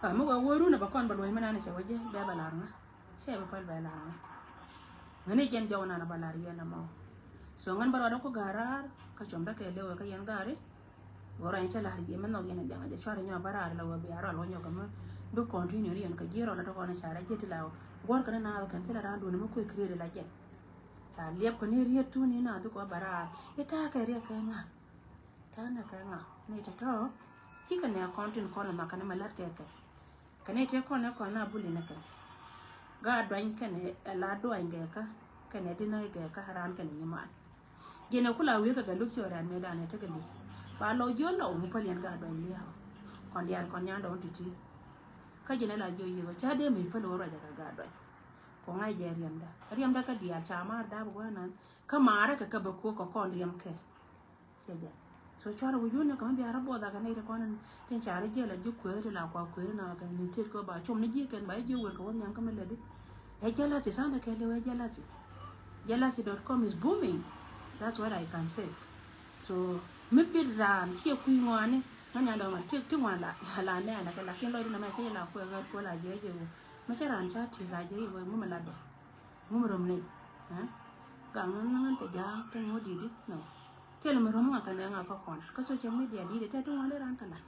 A mi wä wä run a bɛ kɔn bɛ luɔ̱c mi nan cɛ wä jɛ bɛ bɛ lar ŋa. Cɛ bɛ pal bɛ lar ŋa. Ŋäni jɛn jɔw na bɛ lar yɛ na mɔ. So ŋän bɛ rɔɔdɛ ku ga̱raar kä com dä kɛ lewɛ kä yɛn ga̱ri. Gɔrɔ in cä la̱r jiɛ mɛ nhɔk yɛn a jaŋ jɛ cuarɛ nyɔ bä raar la wä bia rɔal wä nyɔk mɛ. Bi continue ni yɛn kä jiɛ rɔl a dɔkɔn a carɛ jiɛ ti la wä guɔr kɛn na wä kɛn ti la raan duun mɛ kuɛ create la jɛn. La liɛp kɛ ni riet tuni na bi kɔ bä raar. Ita kɛ riet kɛ ŋa. Ta na kɛ ŋa ni tɔtɔ. Ci kɛ nɛ kɔn tin kɔn a nhɔk kɛn mɛ lat kɛ kɛ. Kɛn iti kɔn ɛ kɔn na buli ni kɛn. Gaat duany kɛn ɛ la duany gɛ kä kɛn ɛ dinä gɛ kä raan kɛn nyiman. Jɛn ɛ kula wi̱i̱ kɛ gɛ luk ci ɔ rɛn mëë danɛ tekɛ li̱th. Ba lɔ jiɔ lɔ wun päl yɛn gaat duany liaw. Kɔn diaal kɔn nyan dɔ̱ŋ ti̱ti̱. Kä jɛn ɛ la jiɔ yiëë ca dee mëë päl wä ruacɛ kɛ gaat duany. Kɔ ŋa̱c jɛ riɛmda riɛmda kä diaal ca maar dap gua̱nan. Kä maarä kɛ kä bɛ kuɔ kɛ kɔn riɛm kɛ. Cɛ jɛ. So cuarɛ wi̱c wun ni kɛ mi biarä buɔth akɛ nɛy ti kɔn tin carɛ jiɛl a ji̱ kueer ti la kua kueer na kɛ ni thiet kɛ ba com ni ji̱ kɛn ba ji̱ wer kɛ wä nhiam kä mi lɛ di. Ɛ jealousy sandɛ kɛ liw ɛ jealousy. Jealousy dot com is booming. That's what I can say. So mi bit raan ciɛ kui̱ ŋɔani ŋa nyan dɔma ti ti ŋɔan la la nɛɛnɛ kɛ lakin lɔcdä nɛmɛ cɛ la kuɛ ɣät kuɛ la jɛ jɛ wä. Mi cɛ raan ca ti la jɛ wä mi mi la dɔ. Ŋum rom ni. Gaŋ ni ŋän te ja̱a̱ŋ te ŋuɔ̱t di̱t di̱t nɔ. Thilɛ mi rom ŋa kɛ nɛ ŋa kä kɔn kä social media di̱t tɛ ti ŋuɔ̱t ran kä lat.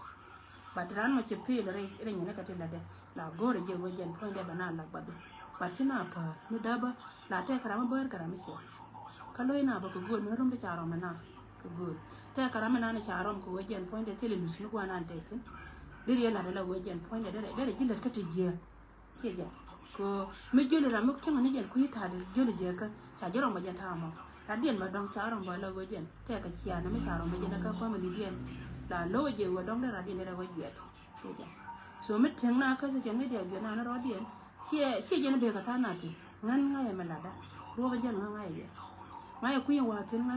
But ran mɔ cɛ pil rɛ rɛ nyinɛ kɛ ti lat dɛ la go̱o̱rɛ jɛ wä jɛn puɔ̱nydɛ bɛ na lak bath. But ti na päär ni däbä la tɛk ram mi bäär kɛ ram mi ciɛ. Kä lo̱c na bä kɛ go̱o̱l mi rom ti ca rom na kɛ go̱o̱l tɛk ram mi na ni ca rom kɛ wä jɛn puɔ̱nydɛ thilɛ luth ni guanan tɛ thin. Di riɛ lat la wä jɛn puɔ̱nydɛ derɛ derɛ ji̱ lät kä ti jiɛ. Kiɛ jɛ ko mi joli ram mi cäŋ ni jɛn kui̱ ta̱a̱ di joli jɛ kä ca jɛ rɔm bä jɛn ta̱a̱ mɔ. Rat diɛn bä dɔŋ ca rɔm bä la wä jɛn tɛk kɛ cia ni mi ca rɔm bä jɛn kä family diɛn la lo̱ wä jɛ wä dɔŋ dee rat diɛn dee rɛ wä juɛt. Kiɛ jɛ so mi teŋ na kä social media juɛt na ni rɔ diɛn ciɛ ciɛ jɛn bee kɛ tha̱a̱ na ti ŋän ŋa̱ yɛ mi latda ruɔk jɛn ŋa̱ ŋa̱ yɛ jɛ ŋa̱ yɛ kui̱ wa̱a̱ thi̱n ŋa̱